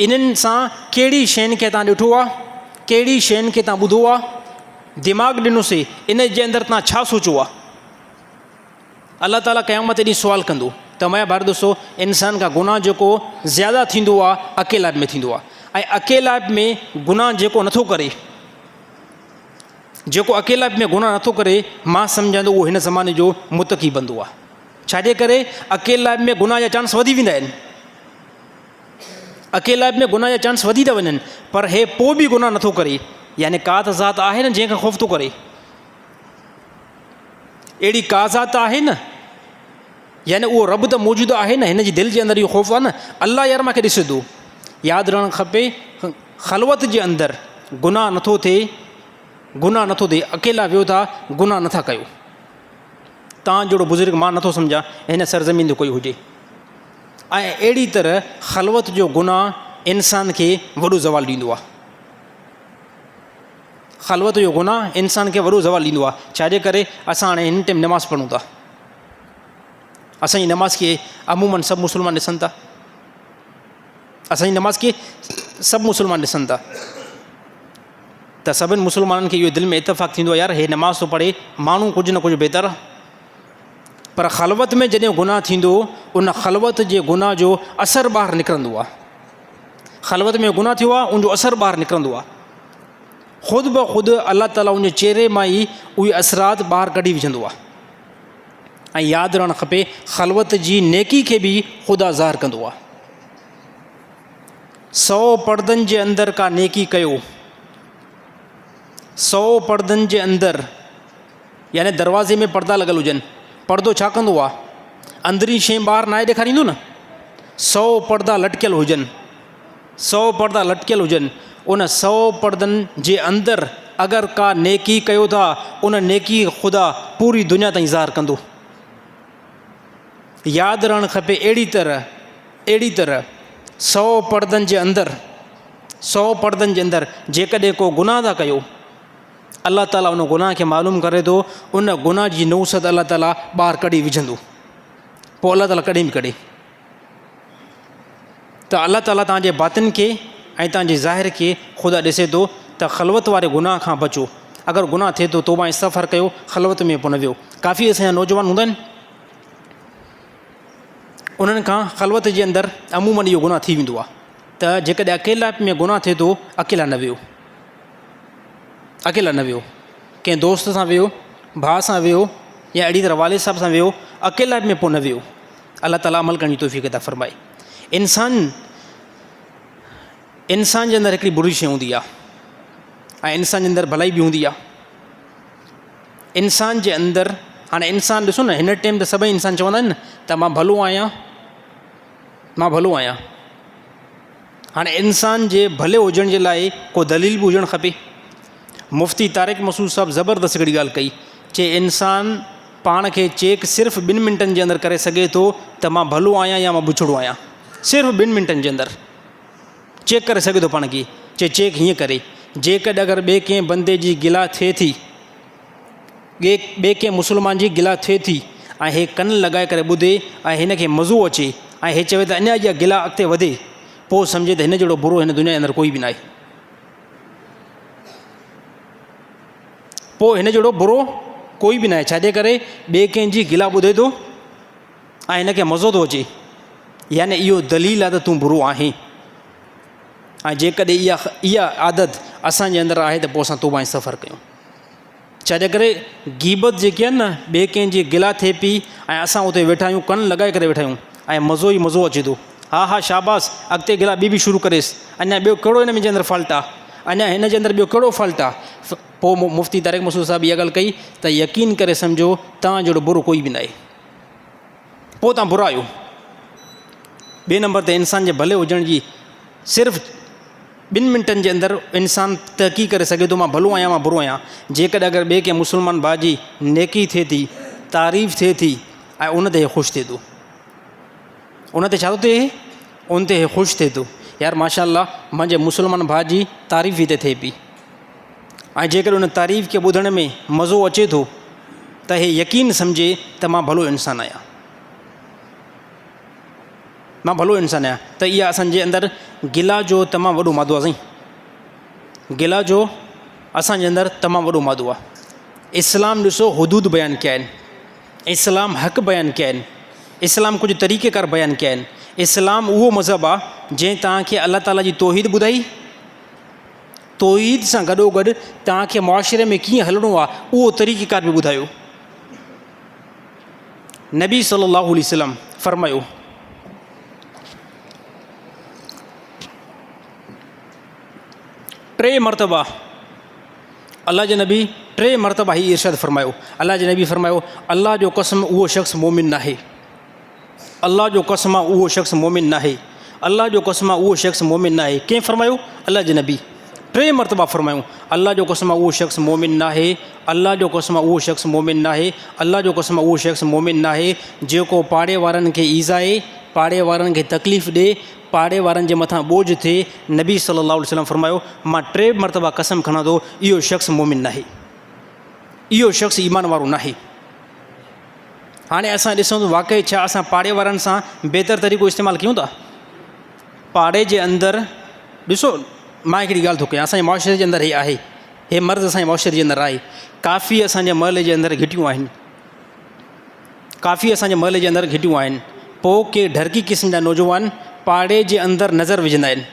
[SPEAKER 1] انهن سان ڪهڙي شين کي توهان ڏٺو آهي، ڪهڙي شين کي توهان ٻڌو آهي، دماغ ڏنوسين، ان جي اندر توهان ڇا سوچيو آهي؟ الله تعاليٰ قيامت ڏينهن سوال ڪندو ته ميان ڀائر دوستو انسان کان گناهه جيڪو زياده ٿيندو آهي اڪيلائپ ۾ ٿيندو آهي ۽ اڪيلائپ ۾ گناهه جيڪو نٿو ڪري جيڪو اڪيلائپ ۾ گناهه نٿو ڪري مان سمجهان ٿو اهو هن زماني جو متقي بندو آهي ڇاجي ڪري اڪيلائپ ۾ گناهه جا چانس وڌي ويندا آهن اڪيلائپ ۾ گناهه جا چانس وڌي ٿا وڃن پر هي پوء به گناهه نٿو ڪري يعني ڪا ته ذات آهي نه جنهن کان خوف ٿو ڪري اهڙي ڪا ذات آهي نه يعني اهو رب ته موجود آهي نه هن جي دل جي اندر اهو خوف آهي نه الله يار مانکي ڏسي ٿو ياد رهڻ کپي خلوت جي اندر گناهه نٿو ٿئي گناهه نٿو ٿئي اڪيلا ويو ٿا گناهه نٿا ڪيو تان جهڙو بزرگ مان نٿو سمجهان هن سرزمين تي ڪوئي هجي ۽ اهڙي طرح خلوت جو گناهه انسان کي وڏو زوال ڏيندو آهي خلوت جو گناهه انسان کي وڏو زوال ڏيندو آهي ڇاجي ڪري اسان هاڻي هن ٽيم نماز پڙهون ٿا اسانجي نماز کي عمومن سڀ مسلمان ڏسن ٿا اسانجي نماز کي سڀ مسلمان ڏسن ٿا ته سڀن مسلمانن کي اهو دل ۾ اتفاق ٿيندو آهي يار هي نماز ٿو پڙهي ماڻهو ڪجهه نه ڪجهه بهتر پر خلوت ۾ جڏهن گناهه ٿيندو ان خلوت جي گناهه جو اثر ٻاهر نڪرندو آهي خلوت ۾ گناهه ٿيو آهي ان جو اثر ٻاهر نڪرندو آهي خود بخود الله تعاليٰ ان جي چهري مان ئي اهي اثرات ٻاهر ڪڍي وجهندو آهي ۽ ياد رهڻ کپي خلوت جي نيڪي کي به خدا ظاهر ڪندو آهي سو پردن جي اندر ڪا نيڪي ڪيو سو پردن جي اندر يعني دروازي ۾ پردا لڳل هجن پردو ڇا ڪندو آهي اندرين شيء ٻاهر ناهي ڏيکاريندو نه سو پردا لٽڪيل هجن سو پردا لٽڪيل هجن ان سو پردن جي اندر اگر ڪا نيڪي ڪيو ٿا ان نيڪي کي خدا پوري دنيا تائين ظاهر ڪندو. ياد رهڻ کپي اهڙي طرح اهڙي طرح سو پردن جي اندر سو پردن جي اندر جيڪڏهن ڪو گناهه ٿا ڪيو الله تعاليٰ ان گناهه کي معلوم ڪري ٿو ان گناهه جي نحوست الله تعاليٰ ٻاهر ڪڍي وجهندو پوء الله تعاليٰ ڪڏهن به ڪڍي ته الله تعاليٰ توهان جي باطن کي ۽ توهان جي ظاهر کي خدا ڏسي ٿو ته خلوت واري گناهه کان بچو. اگر گناهه ٿئي ٿو توبه ۽ استغفار ڪيو خلوت ۾ پوء نه ويهو. ڪافي اسان جا نوجوان هوندا آهن انهن کان خلوت جي اندر عموماً اهو گناهه ٿي ويندو آهي ته جيڪڏهن اڪيلائپ ۾ گناهه ٿئي ٿو اڪيلا نه ويهو اڪيلا نه ويهو ڪنهن دوست سان ويهو ڀاء سان ويهو يا اهڙي طرح والد صاحب سان ويهو اڪيلائپ ۾ پوء نه ويهو. الله تعالي عمل ڪرڻ جي توفيق عطا فرمائي. انسان انسان جي اندر هڪڙي بري شيء هوندي آهي ۽ انسان جي اندر ڀلائي به هوندي آهي. انسان جي اندر هاڻي انسان ڏسو نه هن ٽائيم ته سڀئي انسان چوندا آهن نه ته مان ڀلو آهيان مان ڀلو آهيان. هاڻي انسان جي ڀلي هجڻ جي لاء ڪو دليل به هجڻ کپي. مفتي طارق مسعود صاحب زبردست هڪڙي ڳالهه ڪئي چي انسان پاڻ کي چيڪ صرف ٻن منٽن جي اندر ڪري سگهي ٿو ته مان ڀلو آهيان يا مان بڇڙو آهيان صرف ٻن منٽن جي اندر چيڪ ڪري سگهي ٿو پاڻ کي چي چيڪ هيئن ڪري جيڪڏهن اگر ٻئي ڪنهن بندي جي گلا ٿئي ٿي ٻئي ٻئي ڪنهن مسلمان جي گلا ٿئي ٿي ۽ هي ڪن لڳائي ڪري ٻڌي ۽ هن کي مزو اچي ۽ هي چوي ته اڃا اها گلا اڳتي وڌي پوء سمجهي ته هن جهڙو برو هن دنيا جي اندر ڪوئي به ناهي. پوء هن جهڙو برو ڪوئي به ناهي، ڇاجي ڪري ٻئي ڪنهن جي گلا ٻڌي ٿو ۽ هن کي مزو ٿو اچي، يعني اهو دليل آهي ته تون برو آهين. ۽ جيڪڏهن اها اها عادت اسان جي اندر آهي ته پوء اسان توبه ۽ سفر ڪيون. ڇاجي ڪري غيبت جيڪي آهي نه ٻئي ڪنهن جي گلا ٿئي پئي ۽ اسان اتي ويٺا آهيون ڪن لڳائي ڪري ويٺا آهيون ۽ مزو ئي مزو اچي ٿو. ها ها شاباس اڳتي گلا ٻي به شروع ڪريس اڃا ٻيو ڪهڙو هن منهنجي اندر فالٽ آ اڃا هن جي اندر ٻيو ڪهڙو فالٽ آ. پوء مفتي طارق مسعود صاحب اها ڳالهه ڪئي ته يقين ڪري سمجهو توهان جهڙو برو ڪوئي به ناهي. پوء توهان برا آهيو. ٻئي نمبر تي انسان جي ڀلي هجڻ جي صرف ٻن منٽن جي اندر انسان تحقيق ڪري سگهي ٿو مان ڀلو آهيان مان برو آهيان. جيڪڏهن اگر ٻئي ڪنهن مسلمان ڀاء جي نيڪي ٿئي ٿي، تعريف ٿئي ٿي ۽ ان تي هي خوش ٿئي ٿو. ان تي ڇا ٿو ٿئي؟ ان تي هي خوش ٿئي ٿو. يار ماشاء الله منهنجي مسلمان ڀاء جي تعريف هتي ٿئي پئي. ۽ جيڪڏهن ان تعريف کي ٻڌڻ ۾ مزو اچي ٿو ته هي يقين سمجهي ته مان ڀلو انسان آهيان. مان ڀلو انسان آهيان ته اها اسان جي اندر گلا جو تمام وڏو مادو آهي سائين. گلا جو اسان جي اندر تمام وڏو مادو آهي. اسلام ڏسو حدود بيان ڪيا آهن. اسلام حق بيان ڪيا آهن. اسلام ڪجهه طريقه ڪار بيان ڪيا آهن. اسلام اهو مذهب آهي جنهن توهان کي الله تعاليٰ جي توحيد ٻڌائي. توحيد سان گڏوگڏ توهان کي معاشري ۾ ڪيئن هلڻو آهي اهو طريقه ڪار به ٻڌايو. نبي صلي الله عليه وسلم فرمايو. ٽي مرتبه الله جي نبي ٽي مرتبه هي ارشاد فرمايو. الله جي نبي فرمايو الله جو قسم اهو شخص مومن ناهي. الله جو قسم آ اهو شخص مومن ناهي. الله جو قسم آ اهو شخص مومن ناهي. ڪنهن فرمايو؟ الله جي نبي. ٽي مرتبه فرمايو الله جو قسم آ اهو شخص مومن ناهي. الله جو قسم آ اهو شخص مومن ناهي. الله جو قسم آ اهو شخص مومن ناهي جيڪو پاڙي وارن کي ايذائي، پاڙي وارن کي تڪليف ڏي، پاڙي وارن جي مٿان ٻوجهه ٿئي. نبي صلي الله عليه وسلم فرمايو مان ٽي مرتبه قسم کڻان ٿو اهو شخص مومن ناهي. اهو شخص ايمان وارو ناهي. هاڻي اسان ڏسون ته واقعي ڇا اسان پاڙي وارن سان بهتر طريقو استعمال ڪيون ٿا؟ پاڙي جي اندر ڏسو مان هڪڙي ڳالهه ٿو ڪيان اسان جي معاشري جي اندر هي آهي هي مرض اسان جي معاشري جي اندر آهي ڪافي اسان جي محلي جي اندر گهٽيون آهن ڪافي اسان جي محلي جي اندر گهٽيون آهن پوء ڪي ڍرڪي قسم جا نوجوان پاڙي جي اندر نظر وجهندا آهن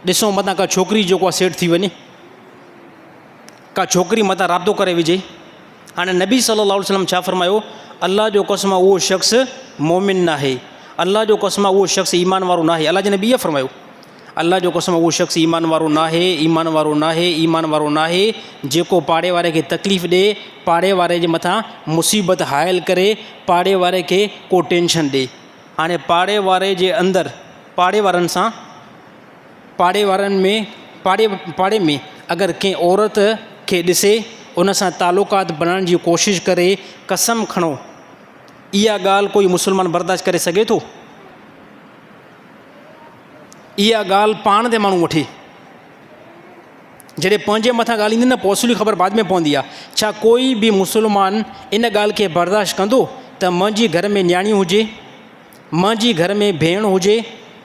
[SPEAKER 1] ڏسو متان ڪا ڇوڪري جيڪو آهي سيٽ ٿي وڃي ڪا ڇوڪري متان رابطو ڪري وجهي. هاڻي نبي صلي الله عليه وسلم ڇا فرمايو؟ الله جو قسم آ اهو شخص مؤمن ناهي. الله جو قسم آ اهو شخص ايمان وارو ناهي. الله جي نبي اها فرمايو. الله جو قسم آ اهو شخص ايمان وارو ناهي، ايمان وارو ناهي، ايمان وارو ناهي جيڪو پاڙي واري کي تڪليف ڏي، پاڙي واري جي مٿان مصيبت حائل ڪري، پاڙي واري کي ڪو ٽينشن ڏي. هاڻي پاڙي واري جي اندر پاڙي وارن سان پاڙي وارن ۾ پاڙي پاڙي ۾ اگر ڪنهن عورت کي ڏسي، ان سان تعلقات بڻائڻ جي ڪوشش ڪري، قسم کڻو اها ڳالهه ڪوئي مسلمان برداشت ڪري سگهي ٿو؟ اها ڳالهه پاڻ تي ماڻهو وٺي. جڏهن پنهنجي مٿان ڳالهه ايندي نه پوء اصلي خبر بعد ۾ پوندي آهي. ڇا ڪوئي به مسلمان ان ڳالهه کي برداشت ڪندو ته منهنجي گهر ۾ نياڻي هجي، منهنجي گهر ۾ ڀيڻ هجي،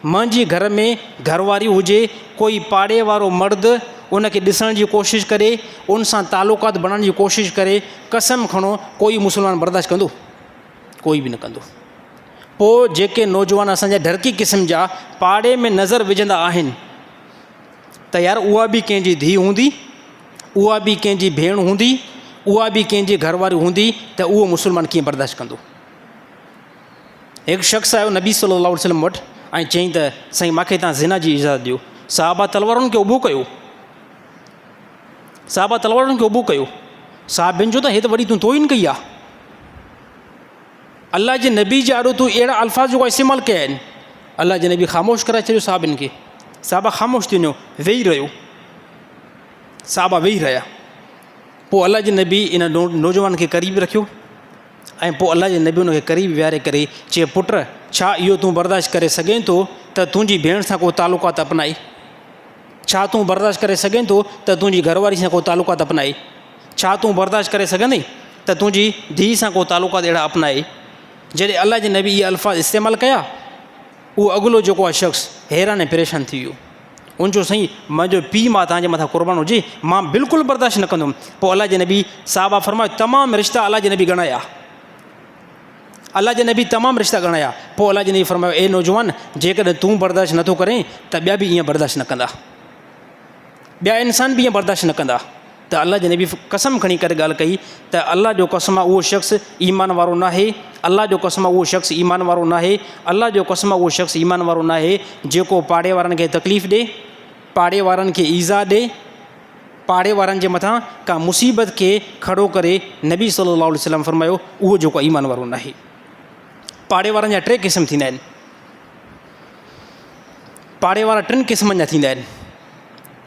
[SPEAKER 1] منهنجي گهر ۾ گهرواري هجي، ڪوئي پاڙي وارو مرد ان کي ڏسڻ جي ڪوشش ڪري، ان سان تعلقات بڻائڻ جي ڪوشش ڪري، قسم کڻو ڪوئي مسلمان برداشت ڪندو؟ ڪوئي به نه ڪندو. پوء جيڪي نوجوان اسان جا ڍرڪي قسم جا پاڙي ۾ نظر وجهندا آهن ته يار اها به ڪنهن جي ڌيء هوندي، اها به ڪنهن جي ڀيڻ هوندي، اها به ڪنهن جي گهر واري هوندي ته اهو مسلمان ڪيئن برداشت ڪندو؟ هڪ شخص آيو نبي صلي الله عليه وسلم وٽ ۽ چيائين ته سائين ماکي تان زنا جي اجازت ڏيو. صحابه تلوارن کي اڀو ڪيو. صحابه تلوارن کي اڀو ڪيو. صحابين چيو ته هي ته وڏي تون توهين ڪئي آ. الله جي نبي جي آڏو تون اهڙا الفاظ جيڪو استعمال ڪيا آهن. الله جي نبي خاموش ڪرائي ڇڏيو صحابين کي. صحابه خاموش ٿي وڃو ويهي رهيو. صحابه ويهي رهيا. پوء الله جي نبي ان نوجوان کي قريب رکيو ۽ پوء الله جي نبي ان کي قريب ويهاري ڪري چيو پٽ ڇا اهو تون برداشت ڪري سگهين ٿو ته تنهنجي ڀيڻ سان ڪو تعلقات اپنائي؟ ڇا تون برداشت ڪري سگهين ٿو ته تنهنجي گهر واري سان ڪو تعلقات اپنائي؟ ڇا تون برداشت ڪري سگهندين ته تنهنجي ڌيء سان ڪو تعلقات اهڙا اپنائي؟ جڏهن الله جي نبي اهي الفاظ استعمال ڪيا، اهو اڳلو جيڪو آهي شخص حيران ۽ پريشان ٿي ويو. ان چيو سائين منهنجو پيء ماء توهان جي مٿان قربان هجي، مان بلڪل برداشت نه ڪندم. پوء الله جي نبي صحابه فرمايو تمام رشتا الله جي نبي ڳڻايا. الله جي نبي تمام رشتا ڳڻايا. پوء الله جي نبي فرمايو اي نوجوان جيڪڏهن تون برداشت نٿو ڪرين ته ٻيا به ائين برداشت نه ڪندا. ٻيا انسان به ائين برداشت نه ڪندا. ته الله جي نبي قسم کڻي ڪري ڳالهه ڪئي ته الله جو قسم آ اهو شخص ايمان وارو ناهي، الله جو قسم آ اهو شخص ايمان وارو ناهي، الله جو قسم آ اهو شخص ايمان وارو ناهي جيڪو پاڙي وارن کي تڪليف ڏي، پاڙي وارن کي ايذاء ڏي، پاڙي وارن جي مٿان ڪا مصيبت کي کڙو ڪري. نبي صلي الله عليه وسلم فرمايو اهو جيڪو ايمان وارو ناهي. پاڙي وارن جا ٽي قسم ٿيندا آهن. پاڙي وارا ٽن قسمن جا ٿيندا آهن.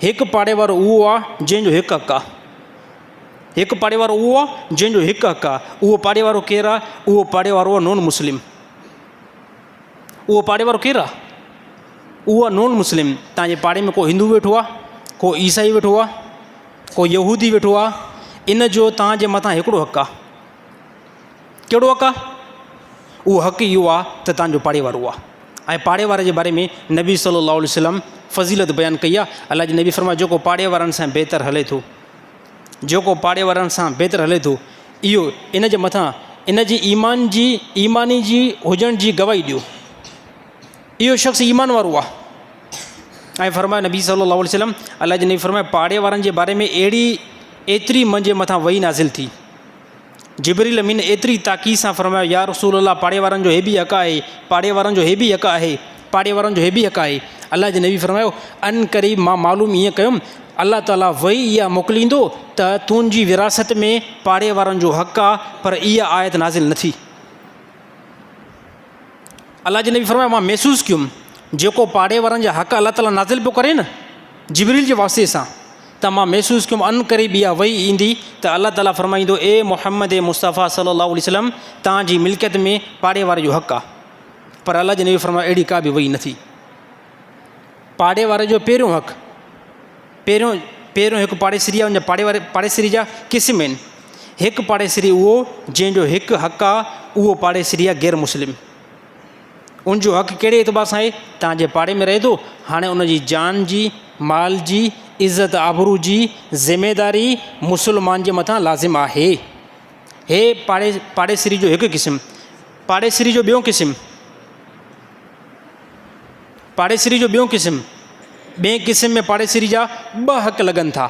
[SPEAKER 1] هڪ پاڙي وارو اهو آ جنهن جو هڪ حق آ. هڪ پاڙي وارو اهو آ جنهن جو هڪ حق آ. اهو پاڙي وارو ڪير آ؟ اهو پاڙي وارو آ نون مسلم. اهو پاڙي وارو ڪير آ؟ اهو آ نون مسلم. تان جي پاڙي ۾ ڪو هندو ويٺو آ، ڪو عيسائي ويٺو آ، ڪو يهودي ويٺو آ، ان جو تان جي مٿان هڪڙو حق آ. ڪهڙو حق آ؟ اهو حق اهو آ ته تان جو پاڙي وارو آ. ۽ پاڙي واري جي باري ۾ نبي صلي الله عليه وسلم فضيلت بيان ڪئي آ. الله جي نبي فرمايو جيڪو پاڙي وارن سان بهتر هلي ٿو، جيڪو پاڙي وارن سان بهتر هلي ٿو اهو ان جي مٿان ان جي ايمان جي ايماني جي هجڻ جي گواهي ڏيو. اهو شخص ايمان وارو آ. ۽ فرمايو نبي صلي الله عليه وسلم الله جي نبي فرمايو پاڙي وارن جي باري ۾ اهڙي ايتري منهنجي مٿان وحي نازل ٿي. جبرئيل امين ايتري تاڪيد سان فرمايو، يا رسول الله پاڙي وارن جو هي به حق آهي، پاڙي وارن جو هي به حق آهي، پاڙي وارن جو هي به حق آهي. الله جي نبي فرمايو، عنقريب مان معلوم ائين ڪيم، الله تعاليٰ وحي اها موڪليندو ته تنهنجي وراثت ۾ پاڙي وارن جو حق آ، پر اها آيت نازل نه ٿي. الله جي نبي فرمايو، مان محسوس ڪيم، جيڪو پاڙي وارن جا حق الله تعاليٰ نازل پيو ڪري نه جبرئيل جي واسطي سان، ته مان محسوس ڪيم عنقريب اها وحي ايندي ته الله تعاليٰ فرمائيندو، اي محمد مصطفيٰ صلي الله عليه وسلم توهان جي ملڪيت ۾ پاڙي واري جو حق آ. پر الله جي نبي فرمايو، اهڙي ڪا به وحي نه ٿي. پاڙي واري جو پهريون حق، پهريون پهريون هڪ پاڙيسري آ، ان جا پاڙي واري پاڙيسري جا قسم آهن. هڪ پاڙيسري اهو جنهن جو هڪ حق آ، اهو پاڙيسري آ غير مسلم. ان جو حق ڪهڙي اعتبار سان آهي؟ توهان جي پاڙي ۾ رهي ٿو، هاڻي ان جي جان جي، مال جي، عزت آبرو جي ذميداري مسلمان جي مٿان لازم آهي. هي پاڙي پاڙيسري جو هڪ قسم. پاڙيسري جو ٻيو قسم. پاڙيسري جو ٻيو قسم. ٻئي قسم ۾ پاڙيسري جا ٻه حق لڳن ٿا.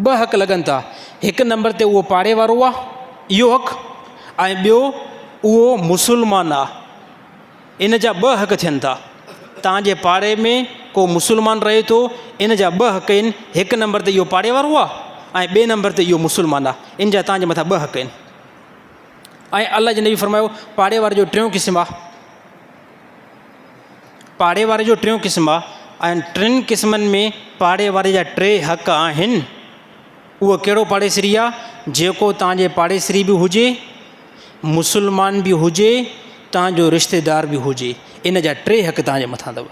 [SPEAKER 1] ٻه حق لڳن ٿا. هڪ نمبر تي اهو پاڙي وارو آ، اهو حق ۽ ٻيو اهو مسلمان آ. ان جا ٻه حق ٿين ٿا. توهان جي پاڙي ۾ ڪو مسلمان رهي ٿو، ان جا ٻه حق آهن. هڪ نمبر تي اهو پاڙي وارو آ ۽ ٻئي نمبر تي اهو مسلمان آ. ان جا توهان جي مٿان ٻه حق آهن. ۽ الله جي نبي فرمايو پاڙي واري جو ٽيون قسم آ. پاڙي واري جو ٽيون قسم آ ۽ ٽن قسمن ۾ پاڙي واري جا ٽي حق آهن. اهو ڪهڙو پاڙيسري آ؟ جيڪو توهان جي پاڙيسري به هجي، مسلمان به هجي، توهان جو رشتيدار به هجي، ان جا ٽي حق توهان جي مٿان اٿو.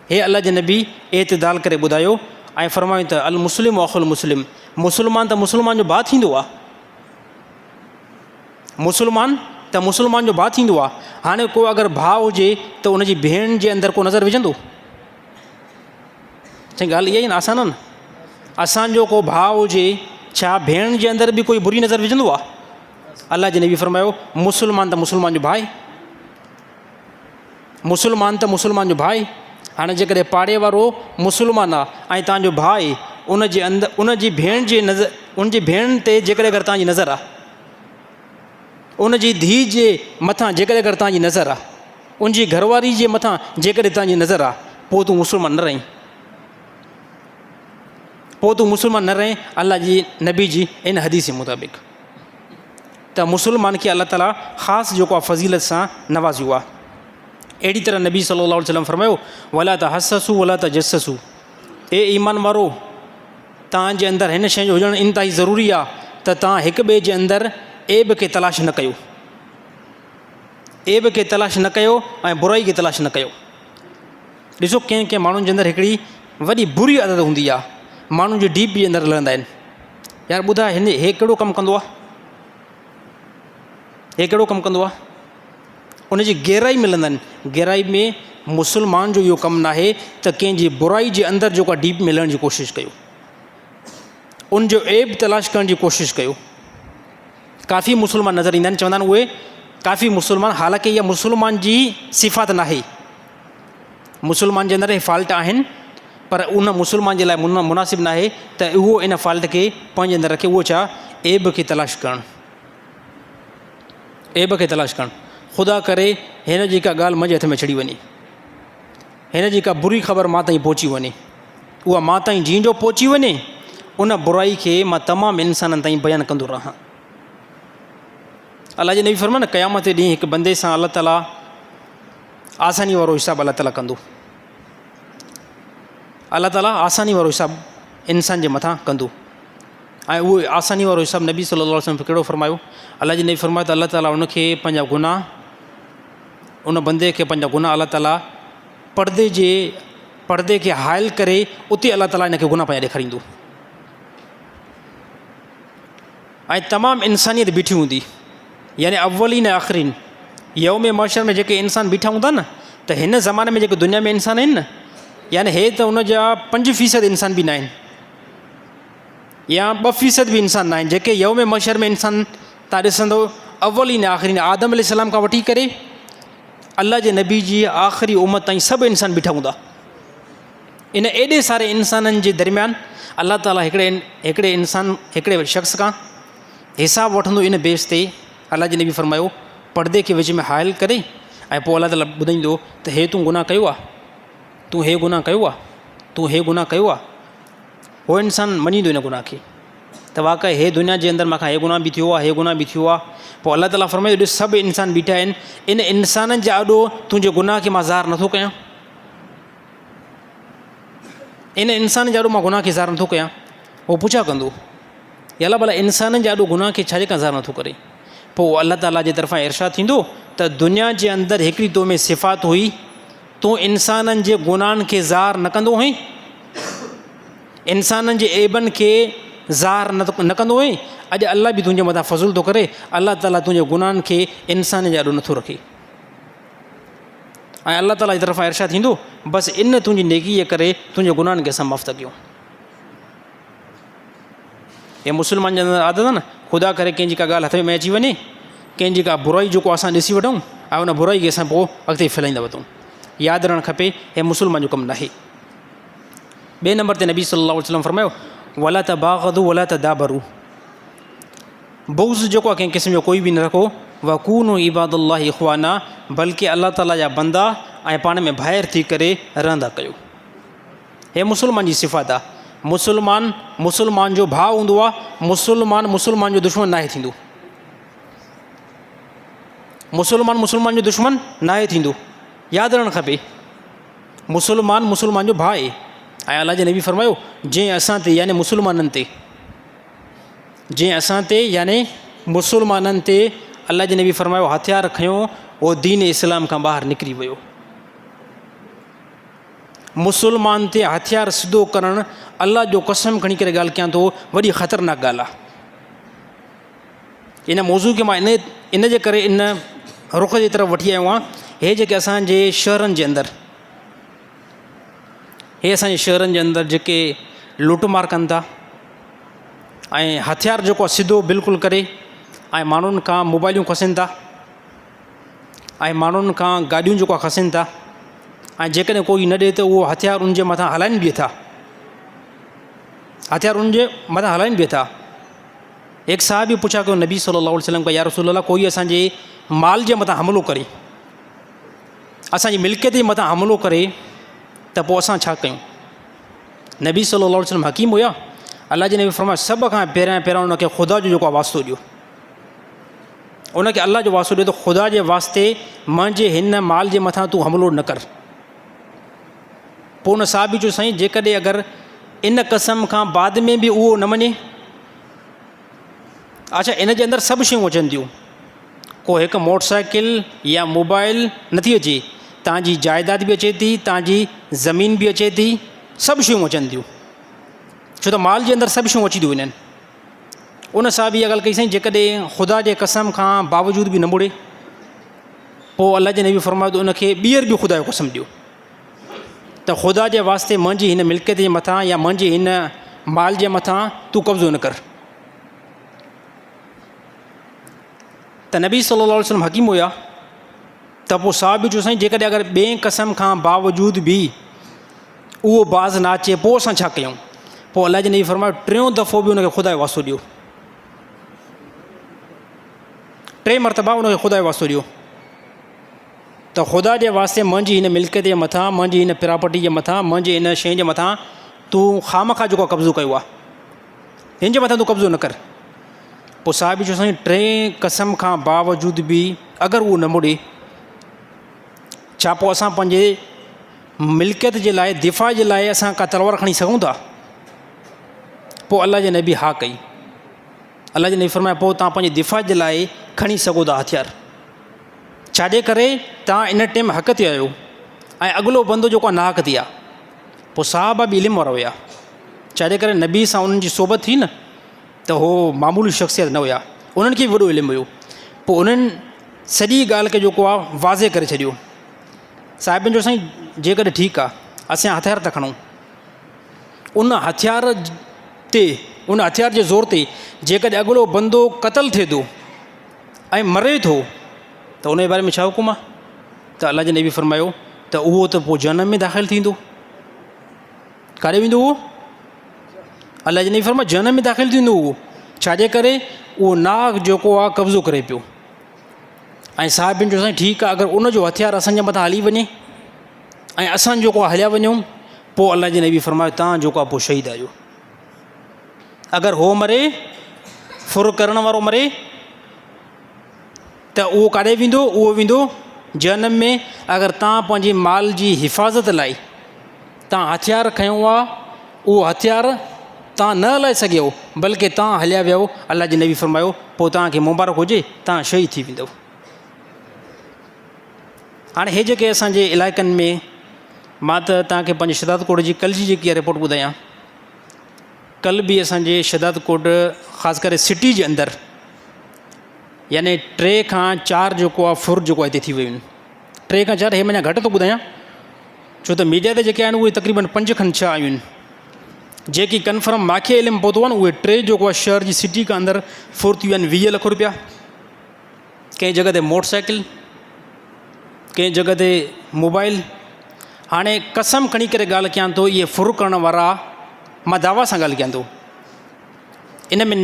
[SPEAKER 1] هي الله جي نبي اعتدال ڪري ٻڌايو ۽ فرمايو ته المسلم اخو المسلم، مسلمان ته مسلمان جو ڀاء ٿيندو آ. مسلمان ته مسلمان جو ڀاء ٿيندو آ. هاڻي ڪو اگر ڀاء هجي ته ان جي ڀيڻ جي اندر ڪو نظر وجهندو؟ سائين ڳالهه اها ئي نه آسان آ نه. اسان جو ڪو ڀاء هجي ڇا ڀيڻ جي اندر به ڪوئي بري نظر وجهندو آ؟ الله جي نبي فرمايو مسلمان ته مسلمان جو ڀاء، مسلمان ته مسلمان جو ڀاء. هاڻي جيڪڏهن پاڙي وارو مسلمان آ ۽ تان جو ڀاء ان جي اندر ان جي ڀيڻ جي نظر ان جي ڀيڻ تي جيڪڏهن اگر تان جي نظر آ، ان جي ڌيء جي مٿان جيڪڏهن اگر تان جي نظر آ، ان جي گهر واري جي مٿان جيڪڏهن تان جي نظر آ، پوء تون مسلمان نه رهين، پوء تون مسلمان نه رهين. الله جي نبي جي ان حديث مطابق ته مسلمان کي الله تعاليٰ خاص جيڪو آ فضيلت سان نوازيو آ. اهڙي طرح نبي صلي الله عليه وسلم فرمايو ولا تحسسوا ولا تجسسوا، اي ايمان وارو تان جي اندر هن شيء جو هجڻ انتهائي ضروري آ ته تان هڪ ٻئي جي اندر عيب کي تلاش نه ڪيو، عيب کي تلاش نه ڪيو ۽ برائي کي تلاش نه ڪيو. ڏسو ڪنهن ڪنهن ماڻهن جي اندر هڪڙي وڏي بري عادت هوندي آ، ماڻهن جي ڊيپ جي اندر لڙندا آهن. يار ٻڌاء هن هي ڪهڙو ڪم ڪندو آ، هي ڪهڙو ڪم ڪندو آ، ان جي گهرائي ۾ لهندا آهن. گهرائي ۾ مسلمان جو اهو ڪم ناهي ته ڪنهن جي برائي جي اندر جيڪو آ ڊيپ ۾ لهڻ جي ڪوشش ڪيو، ان جو عيب تلاش ڪرڻ جي ڪوشش ڪيو. ڪافي مسلمان نظر ايندا آهن، چوندا آهن اهي ڪافي مسلمان، حالانڪه اها مسلمان جي صفات ناهي. مسلمان جي اندر اهي فالٽ آهن پر ان مسلمان جي لاء مناسب ناهي ته اهو ان فالٽ کي پنهنجي اندر رکي. اهو ڇا؟ عيب کي تلاش ڪرڻ، عيب کي تلاش ڪرڻ. خدا ڪري هن جي ڪا ڳالهه منهنجي هٿ ۾ چڙهي وڃي، هن جي ڪا بري خبر مان تائين پهچي وڃي، اها مان تائين جيئن جو پهچي وڃي ان برائي کي مان تمام انسانن تائين بيان ڪندو رهان. الله جي نبي فرمايو نه قيامت جي ڏينهن هڪ بندي سان الله تعاليٰ آساني وارو حساب الله تعاليٰ ڪندو، الله تعاليٰ آساني وارو حساب انسان جي مٿان ڪندو. ۽ اهو آساني وارو حساب نبي صلي الله عليه وسلم ڪهڙو فرمايو؟ الله جي نبي فرمايو ته الله تعاليٰ ان کي پنهنجا گناهه، ان بندي کي پنهنجا گناهه الله تعاليٰ پردي جي پردي کي حائل ڪري اتي الله تعاليٰ ان کي گناهه پنهنجا ڏيکاريندو ۽ تمام انسانيت بيٺي هوندي، يعني اولين ۽ آخرين يوم محشر ۾ جيڪي انسان بيٺا هوندا نه ته هن زماني ۾ جيڪي دنيا ۾ انسان آهن نه، يعني هي ته ان جا 5% انسان به نه آهن يا 2% به انسان نه آهن جيڪي يوم محشر ۾ انسان تان ڏسندو اولين آخرين آدم عليه السلام کان وٺي ڪري الله جي نبي جي آخري امت تائين سڀ انسان بيٺا هوندا. ان ايڏي ساري انسانن جي درميان الله تعاليٰ هڪڙي هڪڙي انسان هڪڙي شخص کان حساب وٺندو. ان بيس تي الله جي نبي فرمايو پردي کي وچ ۾ حائل ڪري ۽ پوء الله تعاليٰ ٻڌائيندو ته هي تون گناهه ڪيو آ، تون هي گناهه ڪيو آ، تون هي گناهه ڪيو آ. هو انسان مڃيندو ان گناهه کي ته واقعي هي دنيا جي اندر مون کان هي گناهه به ٿيو آهي، هي گناهه به ٿيو آهي. پوء الله تعاليٰ فرمائي ٿو ڏس سڀ انسان بيٺا آهن، ان انسانن جي آڏو تنهنجي گناهه کي مان ظاهر نٿو ڪيان، ان انسان جي آڏو مان گناهه کي ظاهر نٿو ڪيان. هو پڇا ڪندو يا الله ڀلا انسانن جي آڏو گناهه کي ڇا جي کان ظاهر نٿو ڪري؟ پوء الله تعاليٰ جي طرفان ارشاد ٿيندو ته دنيا جي اندر هڪڙي تو ۾ صفات هئي، تون انسانن جي گناهن کي ظاهر نه ڪندو هئين، انسانن جي عيبن کي ظاهر نه ڪندو هئين، اڄ الله به تنهنجي مٿان فضل ٿو ڪري، الله تعاليٰ تنهنجي گناهن کي انسانن جي آڏو نٿو رکي. ۽ الله تعاليٰ جي طرفان ارشاد ٿيندو بس ان تنهنجي نيڪي جي ڪري تنهنجي گناهن کي اسان معاف ٿا ڪيون. هي مسلمان جي اندر عادت آهي نه، خدا ڪري ڪنهن جي ڪا ڳالهه هٿ ۾ اچي وڃي، ڪنهن جي ڪا برائي جيڪو اسان ڏسي وٺون ۽ ان برائي کي اسان پوء اڳتي ڦهلائيندا وتون. ياد رهڻ کپي هي مسلمان جو ڪم ناهي. ٻئي نمبر تي نبي صلي الله عليه وسلم فرمايو ولا تباغضوا ولا تدابروا، بغض جيڪو آهي ڪنهن قسم جو ڪوئي به نه رکو، وڪونوا عباد الله اخوانا، بلڪه الله تعاليٰ جا بندا ۽ پاڻ ۾ ڀائر ٿي ڪري رهندا ڪيو. هي مسلمان جي صفت آ. مسلمان مسلمان جو ڀاء هوندو آ، مسلمان مسلمان جو دشمن ناهي ٿيندو. مسلمان مسلمان جو دشمن ناهي ٿيندو. ياد رهڻ کپي مسلمان مسلمان جو ڀاء آهي. ۽ الله جي نبي فرمايو جنهن اسان تي يعني مسلمانن تي جنهن اسان تي يعني مسلمانن تي الله جي نبي فرمايو هٿيار کنيو اهو دين اسلام کان ٻاهر نڪري ويو. مسلمان تي هٿيار سڌو ڪرڻ الله جو قسم کڻي ڪري ڳالهه ڪيان ٿو وڏي خطرناڪ ڳالهه آهي. ان موضوع کي مان ان ان جي ڪري ان رخ جي طرف وٺي آيو آهيان هي جيڪي اسان جي شهرن جي اندر هي اسان جي شهرن جي اندر جيڪي لوٽ مار ڪن ٿا ۽ هٿيار جيڪو آهي سڌو بلڪل ڪري ۽ ماڻهن کان موبائليون کسين ٿا ۽ ماڻهن کان گاڏيون جيڪو آهي کسين ٿا ۽ جيڪڏهن ڪوئي نه ڏي ته اهو هٿيار ان جي مٿان هلائين به ٿا هٿيار ان جي مٿان هلائين به ٿا. هڪ صحابي پڇا ڪيو نبي صلي الله عليه وسلم کان يا رسول الله ڪوئي اسان جي مال جي مٿان حملو ڪري اسان جي ملڪيت جي مٿان حملو ڪري ته پوء اسان ڇا ڪيون؟ نبي صلي الله عليه وسلم حڪيم هيا الله جي نبي فرمايو سڀ کان پهريان پهريان ان کي خدا جو جيڪو واسطو ڏيو ان کي الله جو واسطو ڏيو ته خدا جي واسطي منهنجي هن مال جي مٿان تون حملو نه ڪر. پوء ان صحابي چيو سائين جيڪڏهن اگر ان قسم کان بعد ۾ به اهو نه مڃي. اڇا ان جي اندر سڀ شيون اچن ٿيون ڪو هڪ موٽر سائيڪل يا موبائل نٿي اچي تان جي جائيداد به اچي ٿي تان جي زمين به اچي ٿي سڀ شيون اچن ٿيون ڇو ته مال جي اندر سڀ شيون اچي ٿيون وڃن. ان صاحب اها ڳالهه ڪئي سائين جيڪڏهن خدا جي قسم کان باوجود به نه مڙي پوء الله جي نبي فرمايو ته ان کي ٻيهر به خدا جو قسم ڏيو ته خدا جي واسطي منهنجي هن ملڪيت جي مٿان يا منهنجي هن مال جي مٿان تون قبضو نه ڪر. ته نبي صلي الله عليه وسلم حڪيم هيا ته پوء صاحب چيو سائين جيڪڏهن اگر ٻئي قسم کان باوجود به اهو باز نه اچي پوء اسان ڇا ڪيون؟ پوء الله جي نبي فرمايو ٽيون دفعو به ان کي خدا جو واسطو ڏيو. ٽي مرتبا ان کي خدا جو واسطو ڏيو ته خدا جي واسطي منهنجي هن ملڪيت جي مٿان منهنجي هن پراپرٽي جي مٿان منهنجي هن شيء جي مٿان تون خامخواه جيڪو قبضو ڪيو آهي هن جي مٿان تون قبضو نه ڪر. پوء صاحب چيو سائين ٽئين قسم کان باوجود به اگر اهو نه مڙي ڇا پوء اسان پنهنجي ملڪيت جي لاء دفاع جي لاء اسان ڪا تلوار کڻي سگهون ٿا؟ پوء الله جي نبي ها ڪئي. الله جي نبي فرمايو پوء توهان پنهنجي دفاع جي لاء کڻي سگهو ٿا هٿيار. ڇاجي ڪري توهان ان ٽيم حق تي آهيو ۽ اڳلو بندو جيڪو آهي ناحق تي آهي. پوء صحابه به علم وارا هيا. ڇاجي ڪري نبي سان انهن جي صحبت ٿي نه ته هو معمولي شخصيت نه هيا. انهن کي به وڏو علم هيو. پوء انهن سڄي ڳالهه کي جيڪو آهي واضح ڪري ڇڏيو. صاحبن چيو سائين جيڪڏهن ٺيڪ آ اسين هٿيار ٿا کڻون ان هٿيار تي ان هٿيار جي زور تي جيڪڏهن اڳلو بندو قتل ٿئي ٿو ۽ مري ٿو ته ان جي باري ۾ ڇا حڪم آ ته الله جي نبي فرمايو ته اهو ته پوء جهنم ۾ داخل ٿيندو ڪاڏي ويندو اهو الله جي نبي فرمايو جهنم ۾ داخل ٿيندو اهو ڇاجي ڪري اهو ناحق جيڪو آ قبضو ڪري پيو ۽ صاحبن چيو سائين ٺيڪ آهي اگر ان جو هٿيار اسان جي مٿان هلي وڃي ۽ اسان جيڪو هليا وڃون پوء الله جي نبي فرمايو تان جيڪو آهي پوء شهيد آهيو اگر هو مري ڦر ڪرڻ وارو مري ته اهو ڪاڏي ويندو اهو ويندو جهنم ۾ اگر تان پنهنجي مال جي حفاظت لاء تان هٿيار کنيو آ اهو هٿيار تان نه هلائي سگهيو بلڪه تان هليا ويو الله جي نبي فرمايو پوء تان کي مبارڪ هجي تان شهيد ٿي ويندو. هاڻي هي جيڪي اسان جي علائقن ۾ مان ته تان کي پنهنجي شهداد ڪوٽ جي ڪل جي جيڪي رپورٽ ٻڌايان ڪل به اسان جي شهداد ڪوٽ خاص ڪري سٽي جي اندر يعني ٽي کان چار جيڪو آ ڦر جيڪو هتي ٿي ويون ٽي کان چار هي مڃان گهٽ ٿو ٻڌايان ڇو ته ميڊيا تي جيڪي آهن اهي تقريبن پنج کن ڇهه آيون آهن جيڪي ڪنفرم ماکي علم پهتو آهي نه اهي ٽي جيڪو آهي شهر جي سٽي کان اندر ڦر ٿي ويا آهن 20 لک روپيا ڪنهن جڳهه تي موٽر سائيڪل ڪنهن جڳهه تي موبائل هاڻي قسم کڻي ڪري ڳالهه ڪيان ٿو اهي ڦر ڪرڻ وارا مان دعويٰ سان ڳالهه ڪيان ٿو ان ۾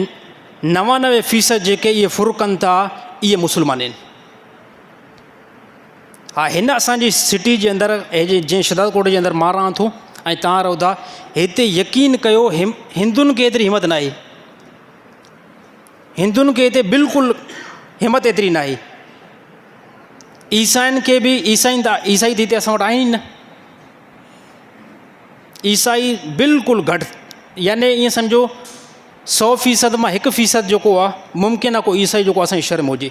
[SPEAKER 1] 99% جيڪي اهي ڦر ڪن ٿا اهي مسلمان آهن. ها هن اسان جي سٽي جي اندر هي جي جنهن شھداد ڪوٽ جي اندر مان رهان ٿو ۽ توهان رهو ٿا هتي يقين ڪيو هندن کي ايتري همت ناهي هندن کي هتي بلڪل همت ايتري ناهي عيسائين کي به عيسائين ته عيسائي ته هتي اسان وٽ آهن ئي نه عيسائي بلڪل گهٽ يعني ائين سمجهو 100% مان 1% جيڪو آ ممڪن آ ڪو عيسائي جيڪو اسان جي شھر ۾ هجي.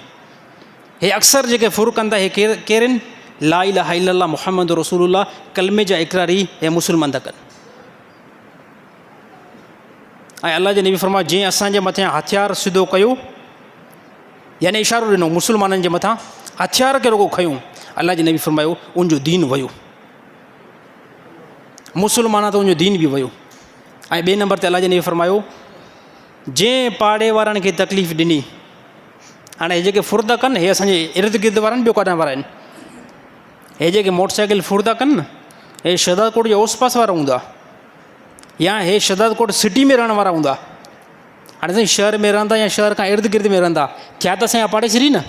[SPEAKER 1] هي اڪثر جيڪي ڦر ڪن ٿا هي ڪير ڪير آهن؟ لا اله الا الله محمد رسول الله ڪلمي جا اقراري هي مسلمان ٿا ڪن. ۽ الله جي نبي فرمايو جنهن اسان جي مٿان هٿيار سڌو ڪيو يعني اشارو ڏنو مسلمانن جي مٿان هٿيار کي رڳو کنيو الله جي نبي فرمايو ان جو دين ويو مسلمان ته ان جو دين به ويو ۽ ٻئي نمبر تي الله جي نبي فرمايو جنهن پاڙي وارن کي تڪليف ڏني هاڻي هي جيڪي ڦر ٿا ڪن هي اسانجي ارد گرد وارا آهن ٻيو ڪاڏان وارا آهن هي جيڪي موٽر سائيڪل ڦر ٿا ڪن هي شهداد ڪوٽ جي اوس پاس وارا هوندا يا هي شهداد ڪوٽ سٽي ۾ رهڻ وارا هوندا هاڻي سائين شهر ۾ رهندا يا شهر کان ارد گرد ۾ رهندا ٿيا ته اسانجا پاڙيسري نه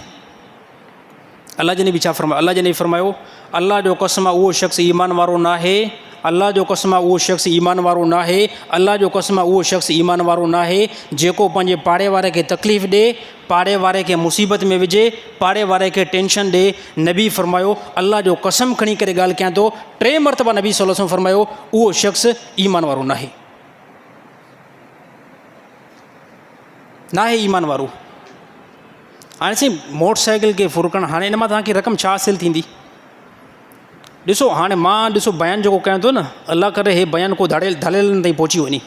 [SPEAKER 1] الله جي نبي ڇا فرمايو؟ الله جي نبي فرمايو، الله جو قسم آ اهو شخص ايمان وارو ناهي، الله جو قسم آ اهو شخص ايمان وارو ناهي، الله جو قسم آ اهو شخص ايمان وارو ناهي جيڪو پنهنجي پاڙي واري کي تڪليف ڏي، پاڙي واري کي مصيبت ۾ وجهي، پاڙي واري کي ٽينشن ڏي، نبي فرمايو، الله جو قسم کڻي ڪري ڳالهه ڪيان ٿو، ٽي مرتبه نبي صلي الله عليه وسلم فرمايو، اهو شخص ايمان وارو ناهي. ناهي ايمان وارو. هاڻي سائين موٽر سائيڪل کي ڦرڪڻ هاڻي ان مان توهان کي رقم ڇا حاصل ٿيندي ڏسو هاڻي مان ڏسو بيان جيڪو ڪيان ٿو نه الله ڪري هي بيان ڪو ڌاڙيل ڌاڙيلن تائين پهچي وڃي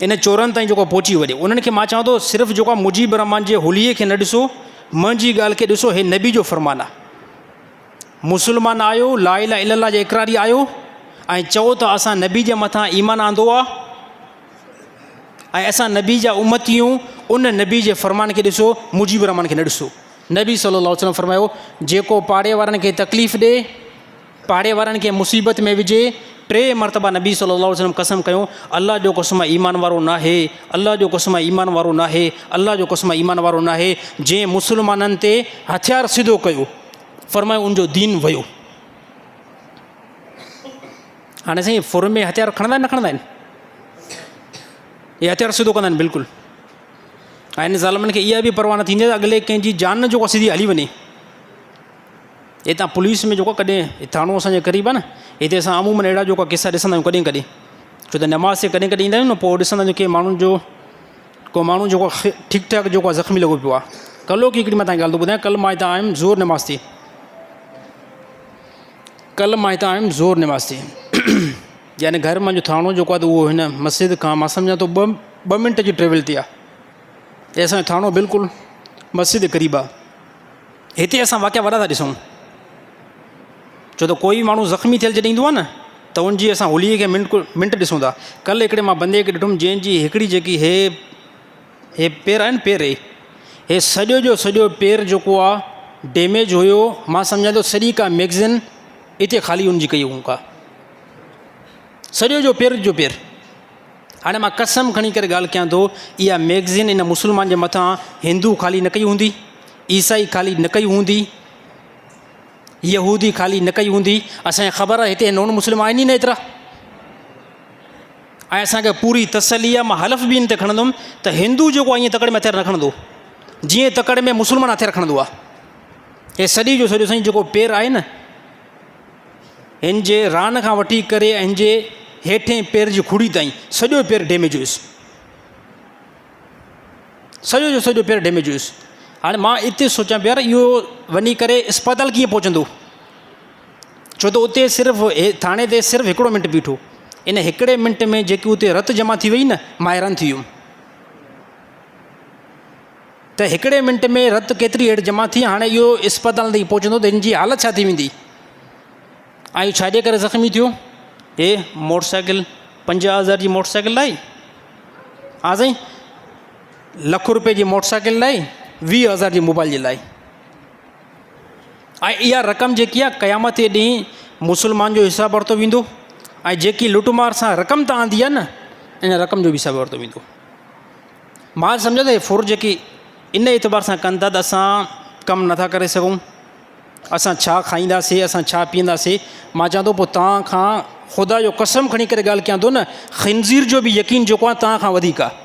[SPEAKER 1] ان چورن تائين جيڪو پهچي وڃي انهن کي مان چوان ٿو صرف جيڪو مجيب الرحمان جي حليي کي نه ڏسو منهنجي ڳالهه کي ڏسو هي نبي جو فرمان آهي مسلمان آيو لا اله الا الله جي اقراري آيو ۽ چئو ته اسان نبي جي مٿان ايمان آندو آهي ۽ اسان نبي جا امتي آهيون ان نبي جي فرمان کي ڏسو مجيب الرحمان کي نه ڏسو نبي صلي الله عليه وسلم فرمايو جيڪو پاڙي وارن کي تڪليف ڏي پاڙي وارن کي مصيبت ۾ وجهي ٽي مرتبه نبي صلي الله عليه وسلم قسم ڪيو الله جو قسم ايمان وارو ناهي الله جو قسم ايمان وارو ناهي الله جو قسم ايمان وارو ناهي جنهن مسلمانن تي هٿيار سڌو ڪيو فرمايو ان جو دين ويو هاڻي سائين ڦر ۾ هٿيار کڻندا آهن نه کڻندا آهن اهي هٿيار سڌو ڪندا آهن بلڪل ۽ ان ظالمن کي اها به پرواهه نه ٿيندي آهي اڳلي ڪنهن جي جان جيڪو سڌي هلي وڃي هتان پوليس ۾ جيڪو ڪڏهن ٿاڻو اسانجي قريب آهي نه هتي اسان عمومن اهڙا جيڪا قصا ڏسندا آهيون ڪڏهن ڪڏهن ڇو ته نماز تي ڪڏهن ڪڏهن ايندا آهيون نه پوء ڏسندا آهيون ڪي ماڻهن جو ڪو ماڻهو جيڪو ٺيڪ ٺاڪ جيڪو زخمي لڳو پيو آهي ڪلهوڪي هڪڙي مان تانکي ڳالهه ٿو ٻڌايان ڪلهه مان هتان آيم زور نماز تي ڪلهه مان هتان آيم زور نماز تي يعني گهر منهنجو ٿاڻو جيڪو آهي اهو هن مسجد کان مان سمجهان ٿو ٻه ٻه منٽ جي ٽريول تي آهي اسانجو ٿاڻو بلڪل مسجد جي قريب آهي هتي اسان واقعا وڏا ٿا ڏسون ڇو ته ڪوئي ماڻهو زخمي ٿيل جڏهن ايندو آهي نه ته ان جي اسان هولي کي منٽ منٽ ڏسون ٿا ڪلهه هڪڙي مان بندي کي ڏٺم جنهن جي هڪڙي جيڪي هي هي پير آهي نه پير هي هي سڄو جو سڄو پير جيڪو آ ڊيميج هيو مان سمجهان ٿو سڄي ڪا ميگزين اتي خالي ان جي ڪئي هون ڪا سڄو جو پير جو پير هاڻي مان قسم کڻي ڪري ڳالهه ڪيان ٿو اها ميگزين ان مسلمان جي مٿان هندو خالي نه ڪئي هوندي عيسائي خالي نه ڪئي هوندي يهودي خالي نه ڪئي هوندي اسانکي خبر آهي هتي نون مسلم آهن ئي نه ايترا ۽ اسان کي پوري تسلي آهي مان حلف به ان تي کڻندم ته هندو جيڪو آهي ائين تڪڙ ۾ هٿيار نه کڻندو جيئن تڪڙ ۾ مسلمان هٿيار کڻندو آهي هي سڄي جو سڄو سائين جيڪو پير آهي نه هن جي ران کان وٺي ڪري هن جي هيٺين پير جي کڙي تائين سڄو پير ڊيميج هيس سڄو جو سڄو پير ڊيميج هيس هاڻي مان اتي سوچان پيو يار اهو وڃي ڪري اسپتال ڪيئن پهچندو ڇو ته اتي صرف ٿاڻي تي صرف هڪڙو منٽ بيٺو ان هڪڙي منٽ ۾ جيڪي اتي رت جمع ٿي وئي نه مان حيران ٿي ويم ته هڪڙي منٽ ۾ رت ڪيتري هيٺ جمع ٿي هاڻي اهو اسپتال تائين پهچندو ته هن جي حالت ڇا ٿي ويندي ۽ اهو ڇاجي ڪري زخمي ٿيو هي موٽر سائيڪل 50,000 جي موٽر سائيڪل لاء ها سائين لک روپئي جي موٽر سائيڪل لاء 20,000 جي موبائل جي لاء ۽ اها رقم جيڪي آهي قيامت جي ڏينهن مسلمان جو حساب ورتو ويندو ۽ جيڪي لٽ مار سان رقم تان آندي آهي نه ان رقم جو به حساب ورتو ويندو مان سمجهان ٿو ڦر جيڪي ان اعتبار سان ڪن ٿا ته اسان ڪم نٿا ڪري سگهون اسان ڇا کائينداسي اسان ڇا پيئنداسي مان چوان ٿو پوء توهان کان خدا جو قسم کڻي ڪري ڳالهه ڪيان ٿو نه خنزير جو به يقين جيڪو آهي توهان کان وڌيڪ آهي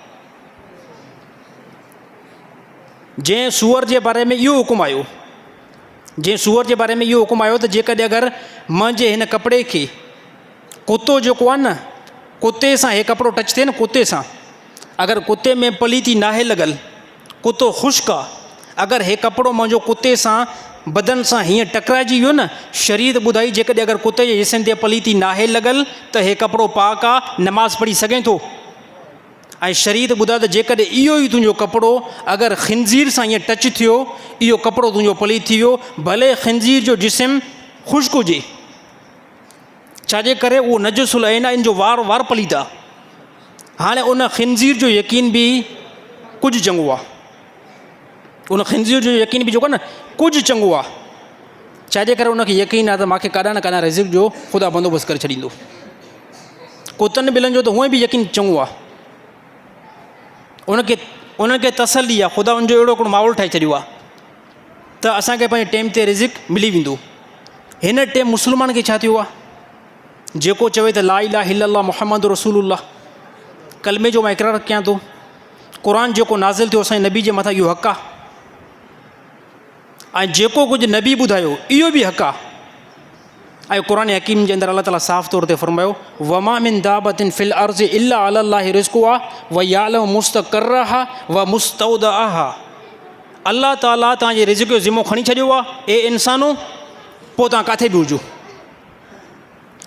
[SPEAKER 1] جنهن سوئر جي باري ۾ اهو حڪم آيو، جنهن سوئر جي باري ۾ اهو حڪم آيو ته جيڪڏهن اگر منهنجي هن ڪپڙي کي ڪتو جيڪو آهي نه ڪتي سان هي ڪپڙو ٽچ ٿئي نه ڪتي سان اگر ڪتي ۾ پليتي ناهي لڳل، ڪتو خشڪ آ، اگر هي ڪپڙو منهنجو ڪتي سان بدن سان هيئن ٽڪرائجي ويو نه، شريعت ٻڌائي جيڪڏهن اگر ڪتي جي جسم تي پليتي ناهي لڳل ته هي ڪپڙو پاڪ آ، نماز پڙهي سگهين ٿو. ۽ شريعت ٻڌايو ته جيڪڏهن اهو ئي تنهنجو ڪپڙو اگر خنزير سان ائين ٽچ ٿيو، اهو ڪپڙو تنهنجو پليت ٿي ويو، ڀلي خنزير جو جسم خشڪ هجي، ڇاجي ڪري اهو نجس العين آهي، ان جو وار وار پليت آهي. هاڻي ان خنزير جو يقين به ڪجهه چڱو آهي، ان خنزير جو يقين به جيڪو آهي نه ڪجهه چڱو آهي، ڇاجي ڪري ان کي يقين آهي ته مانکي ڪاڏان نه ڪاڏان رزق جو خدا بندوبست ڪري ڇڏيندو. ڪتن ٻلن جو ته هونئن به يقين چڱو آهي، ان کي انهن کي تسلي آهي، خدا ان جو اهڙو هڪڙو ماحول ٺاهي ڇڏيو آهي ته اسان کي پنهنجي ٽيم تي رزق ملي ويندو. هن ٽيم مسلمان کي ڇا ٿيو آهي؟ جيڪو چوي ته لا اله الا الله محمد رسول الله، ڪلمي جو مان اقرار ڪيان ٿو، قرآن جيڪو نازل ٿيو اسان جي نبي جي مٿان اهو حق آهي، ۽ جيڪو ڪجهه نبي ٻڌايو اهو به حق آهي. ۽ قرآن حڪيم جي اندر الله تعالي صاف طور تي فرمايو وما من دابة في الارض الا علي الله رزقها ويعلم مستقرها ومستودعها، الله تعالي توهان جي رزق جو ذمو کڻي ڇڏيو آهي اي انسانو، پوء توهان ڪاٿي به هجو،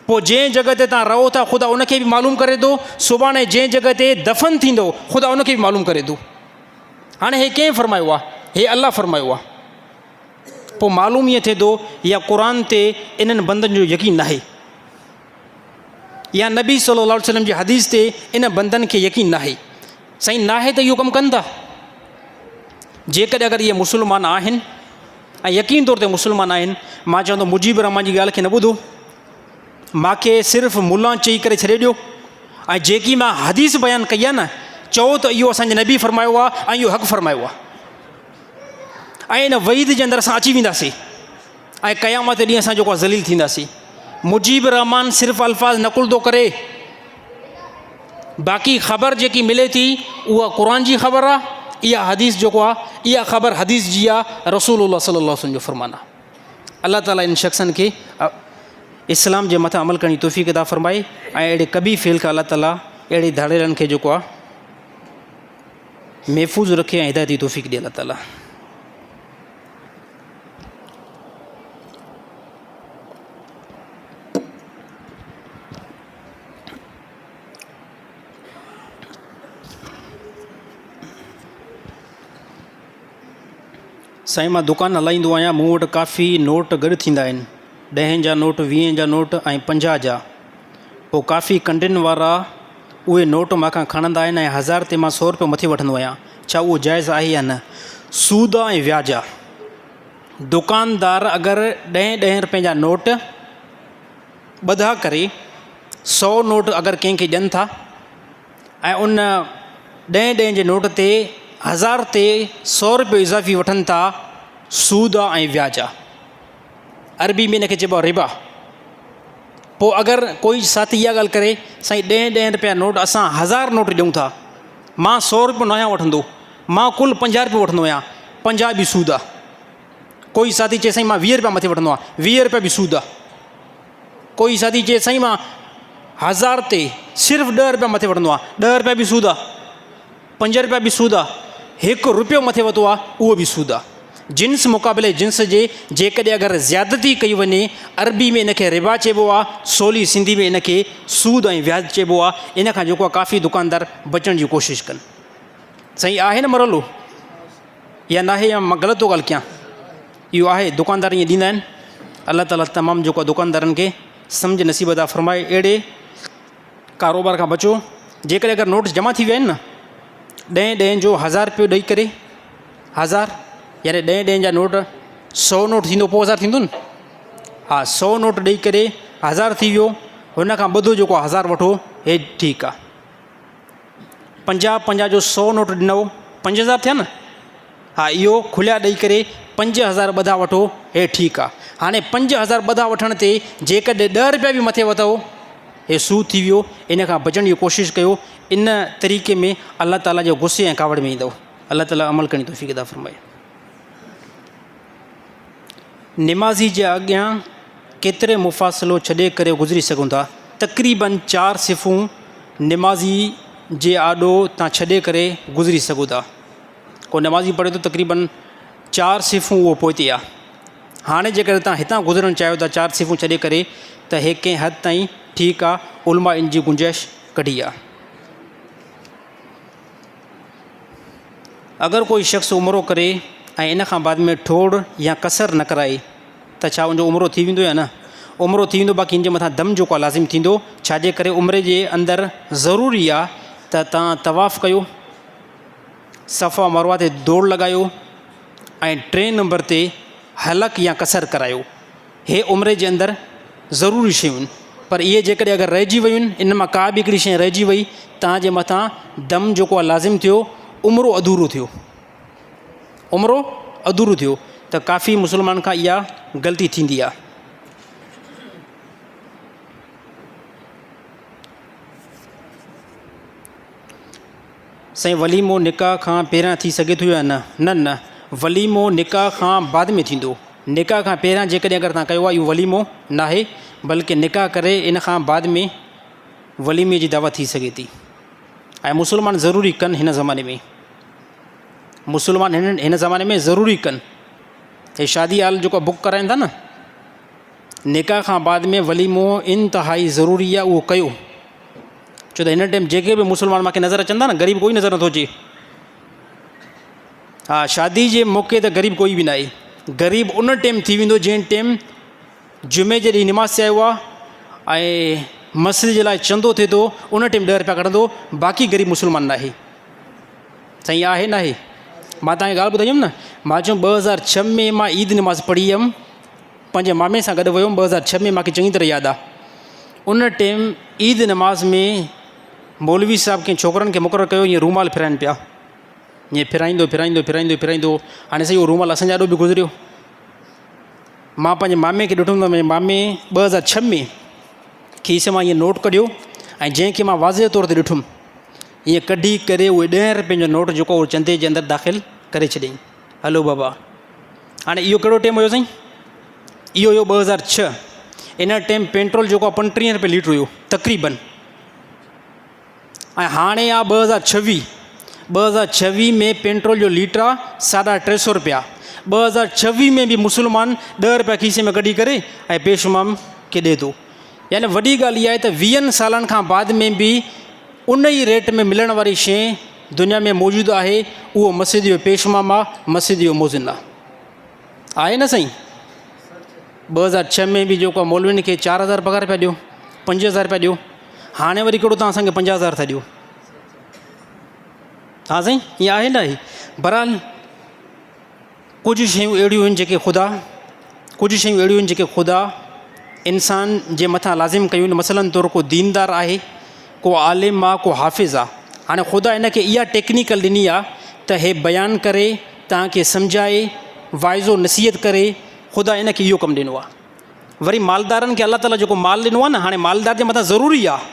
[SPEAKER 1] پوء جنهن جڳهه تي توهان رهو ٿا خدا ان کي به معلوم ڪري ٿو، سڀاڻي جنهن جڳهه تي دفن ٿيندو خدا ان کي به معلوم ڪري ٿو. هاڻي هي ڪنهن فرمايو آهي؟ هي الله فرمايو آهي. پوء معلوم ائين ٿئي ٿو يا قرآن تي انهن بندن جو يقين ناهي يا نبي صلي الله عليه وسلم جي حديث تي ان بندن کي يقين ناهي. سائين ناهي ته اهو ڪم ڪن ٿا. جيڪڏهن اگر اهي مسلمان آهن ۽ يقين طور تي مسلمان آهن، مان چوان ٿو مجيب الرحمان جي ڳالهه کي نه ٻڌو، مانکي صرف ملان چئي ڪري ڇڏي ڏيو ۽ جيڪي مان حديث بيان ڪئي آهي نه چئو ته اهو اسانجي نبي فرمايو آهي ۽ اهو حق فرمايو آهي، ۽ ان وعيد جي اندر اسان اچي وينداسين ۽ قيامت ڏينهن اسان جيڪو ذليل ٿينداسين. مجيب الرحمان صرف الفاظ نقل ٿو ڪري، باقي خبر جيڪي ملي ٿي اها قرآن جي خبر آهي، اها حديث جيڪو آهي اها خبر حديث جي آهي، رسول الله صلي الله عليه وسلم جو فرمان آهي. الله تعالي ان شخصن کي اسلام جي مٿان عمل ڪرڻ جي توفيق عطا فرمائي ۽ اهڙي قبيح فعل کان الله تعالي اهڙي ڌاڙيلن کي جيڪو آهي محفوظ رکي ۽ هدايت جي توفيق ڏي الله تعالي. سائين مان دڪان هلائيندو آهيان مون وٽ ڪافي نوٽ گڏ ٿيندا آهن ڏهين جا نوٽ ويهين جا نوٽ ۽ پنجاهه جا پوء ڪافي ڪنڊين وارا اهي نوٽ مان کان کڻندا آهن ۽ هزار تي مان سو روپيو مٿي وٺندو آهيان ڇا اهو جائز آهي يا نه سود آ ۽ وياج آ دڪاندار اگر ڏهين ڏهين روپين جا نوٽ ٻڌا ڪري سو نوٽ اگر ڪنهن کي ڏين ٿا ۽ ان ڏهين ڏهين جي نوٽ تي هزار تي سو روپيو اضافي وٺن ٿا سود آ ۽ وياج آ عربي ۾ ان کي چئبو آ ربا پوء اگر ڪوئي ساٿي اها ڳالهه ڪري سائين ڏهين ڏهين روپيا نوٽ اسان هزار نوٽ ڏيون ٿا مان سو روپيو ناهيان وٺندو مان ڪل پنجاهه روپيو وٺندو آهيان پنجاهه به سود آ ڪوئي ساٿي چئي سائين مان ويهه روپيا مٿي وٺندو آهيان ويهه روپيا به سود آ ڪوئي ساٿي چئي سائين مان هزار تي صرف ڏهه روپيا مٿي وٺندو آهيان ڏهه روپيا به سود آ پنج روپيا به سود آ هڪ روپيو مٿي وتو آ اهو به سود آ جنس مقابلي جنس جي جيڪڏهن اگر زيادتي ڪئي وڃي عربي ۾ ان کي ربا چئبو آ سولي سنڌي ۾ ان کي سود ۽ وياج چئبو آ ان کان جيڪو آ ڪافي دڪاندار بچڻ جي ڪوشش ڪن سائين آهي نه مرحلو يا ناهي يا مان غلط ٿو ڳالهه ڪيان اهو آهي دڪاندار ائين ڏيندا آهن الله تعالي تمام جيڪو دڪاندارن کي سمجھ نصيب عطا فرمائي اهڙي ڪاروبار کان بچو جيڪڏهن اگر نوٽ جمع ٿي ويا آهن نه ڏهين ڏهين جو هزار روپيو ڏئي ڪري هزار يعني ڏهين ڏهين جا نوٽ سو نوٽ ٿيندو پوء هزار ٿيندو نه ها سو نوٽ ڏئي ڪري هزار ٿي ويو هن کان ٻڌو جيڪو هزار وٺو هي ٺيڪ آهي پنجاهه پنجاهه جو سو نوٽ ڏنو 5000 ٿيا نه ها اهو کليا ڏئي ڪري 5000 ٻڌا وٺو هي ٺيڪ آ هاڻي 5000 ٻڌا وٺڻ تي جيڪڏهن ڏهه روپيا به مٿي وتو هي سود ٿي ويو ان کان بچڻ جي ڪوشش ڪيو ان طريقي ۾ الله تعالي جي غصي ۽ ڪاوڙ ۾ ايندو الله تعالي عمل ڪرڻ جي توفيق عطا فرمائي. نمازي جي اڳيان ڪيتري مفاصلو ڇڏي ڪري گذري سگهون ٿا؟ تقريباً چار صفون نمازي جي آڏو تان ڇڏي ڪري گذري سگهو ٿا. ڪو نمازي پڙهي ٿو تقريبن چار صفون اهو پوئتي آ. هاڻي جيڪڏهن تان هتان گذرڻ چاهيو ٿا چار صفون ڇڏي ڪري ته هي ڪنهن حد تائين ٺيڪ آ، علماء ان جي گنجائش ڪڍي آ. اگر ڪوئي شخص عمرو ڪري ۽ ان کان بعد ۾ ٺوڙ يا قصر نه ڪرائي ته ڇا ان جو عمرو ٿي ويندو يا نه؟ عمرو ٿي ويندو باقي ان جي مٿان دم جيڪو آ لازم ٿيندو ڇاجي ڪري عمري جي اندر ضروري آ ته تان طواف ڪيو، صفا مروه تي دوڙ لڳايو ۽ ٽئين نمبر تي حلق يا قصر ڪرايو. هي عمري جي اندر ضروري شيون آهن پر اهي جيڪڏهن اگر رهجي ويون آهن انهن مان ڪا به هڪڙي شيء رهجي وئي توهان جي مٿان دم جيڪو آهي لازم ٿيو عمرو اڌورو ٿيو عمرو اڌورو ٿيو ته ڪافي مسلمانن کان اها غلطي ٿيندي آهي. سائين وليمو نڪاح کان پهريان ٿي سگهي ٿو يا نه؟ نه نه وليمو نڪاح کان بعد ۾ ٿيندو. نڪاح کان پهريان جيڪڏهن اگر توهان ڪيو آهي اهو وليمو ناهي بلڪه نڪاح ڪري ان کان بعد ۾ وليمي جي دعوت ٿي سگهي ٿي ۽ مسلمان ضروري ڪن هن زماني ۾ مسلمان هن هن زماني ۾ ضروري ڪن هي شادي هال جيڪو بڪ ڪرائين ٿا نه نڪاح کان بعد ۾ وليمو انتهائي ضروري آهي اهو ڪيو ڇو ته هن ٽائيم جيڪي به مسلمان مانکي نظر اچن ٿا نه غريب ڪوئي نظر نٿو اچي ها شادي جي موقعي ته غريب ڪوئي به ناهي غريب ان ٽائيم ٿي ويندو جنهن ٽائيم جمعي جي ڏينهن نماز تي آيو آهي ۽ مسجد جي لاء چندو ٿئي ٿو ان ٽائيم 10 روپيا ڪڍندو باقي غريب مسلمان ناهي سائين آهي ناهي مان تانکي ڳالهه ٻڌائي هيم نه مان چيم 2006 ۾ مان عيد نماز پڙهي هيم پنهنجي مامي سان گڏ ويو هيم 2006 ۾ مانکي چڱي طرح ياد آ ان ٽيم عيد نماز ۾ مولوي صاحب ڪنهن ڇوڪرن کي مقرر ڪيو ائين رومال ڦيرائن پيا ائين ڦيرائيندو ڦيرائيندو ڦيرائيندو ڦيرائيندو هاڻي سائين اهو رومال اسان جي آڏو به گذريو مان پنهنجي مامي کي ڏٺم ته منهنجي مامي 2006 ۾ کيسي مان ائين نوٽ ڪڍيو ۽ جنهن کي مان واضح طور تي ڏٺم ائين ڪڍي ڪري اهي ڏهين روپين جو نوٽ جيڪو اهو چندي جي اندر داخل ڪري ڇڏيائين هلو بابا هاڻي اهو ڪهڙو ٽيم هيو سائين اهو هيو 2006 ان ٽيم پيٽرول جيڪو آهي 35 روپيه ليٽر هيو تقريبن ۽ هاڻي آ 2026 2026 ۾ پيٽرول جو ليٽر آ ساڍا ٽي سو روپيا 2026 ۾ به مسلمان 10 روپيا کيسي ۾ ڪڍي ڪري ۽ پيش امام کي ڏي ٿو يعني وڏي ڳالهه اها آهي ته ويهن سالن کان بعد ۾ به ان ئي ريٽ ۾ ملڻ واري شيء دنيا ۾ موجود آهي اهو مسجد جو پيش امام آ مسجد جو موذن آ آهي نه سائين 2006 ۾ به جيڪو مولوين کي 4000 پگهار پيا ڏيو 5000 پيا ڏيو هاڻي وري ڪهڙو تان اسان کي 50000 ٿا ڏيو ها سائين ائين آهي نه آهي بهرحال ڪجهه شيون اهڙيون آهن جيڪي خدا ڪجهه شيون اهڙيون آهن جيڪي خدا انسان جي مٿان لازم ڪيون آهن مثلاً طور ڪو ديندار آهي ڪو عالم آهي ڪو حافظ آهي هاڻي خدا ان کي اها ٽيڪنيڪل ڏني آهي ته هي بيان ڪري توهان کي سمجهائي واعظ و نصيحت ڪري خدا ان کي اهو ڪم ڏنو آهي وري مالدارن کي الله تعاليٰ جيڪو مال ڏنو آهي نه هاڻي مالدار جي مٿان ضروري آهي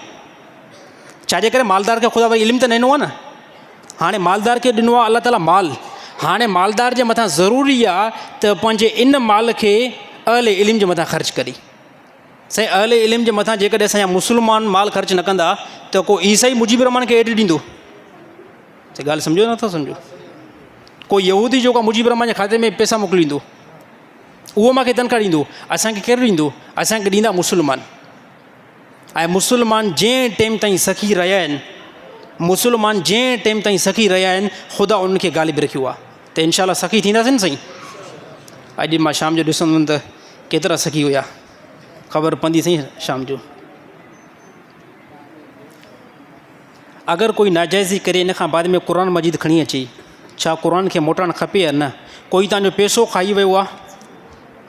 [SPEAKER 1] ڇاجي ڪري مالدار کي خدا وري علم ته نه ڏنو آهي نه هاڻي مالدار کي ڏنو آهي الله تعاليٰ مال هاڻي مالدار جي مٿان ضروري آهي ته پنهنجي ان مال کي اهل علم جي مٿان خرچ ڪري سائين اهل علم جي مٿان جيڪڏهن اسان جا مسلمان مال خرچ نه ڪندا ته ڪو عيسائي مجيب الرحمان کي ايڊ ڏيندو ته ڳالهه سمجهو نٿا سمجهو ڪو يهودي جيڪو مجيب الرحمان جي کاتي ۾ پئسا موڪليندو اهو مانکي تنخواه ڏيندو اسانکي ڪير ڏيندو اسانکي ڏيندا مسلمان ۽ مسلمان جنهن ٽيم تائين سخي رهيا آهن مسلمان جنهن ٽيم تائين سخي رهيا آهن خدا انهن کي غالب رکيو آهي ته انشاء الله سخي ٿينداسين نه سائين اڄ مان شام جو ڏسندم ته ڪيترا سخي هيا خبر پوندي سائين شام جو اگر ڪوئي ناجائزي ڪري ان کان بعد ۾ قرآن مجيد کڻي اچي ڇا قرآن کي موٽائڻ کپي يا نه ڪوئي تان جو پيسو کائي ويو آ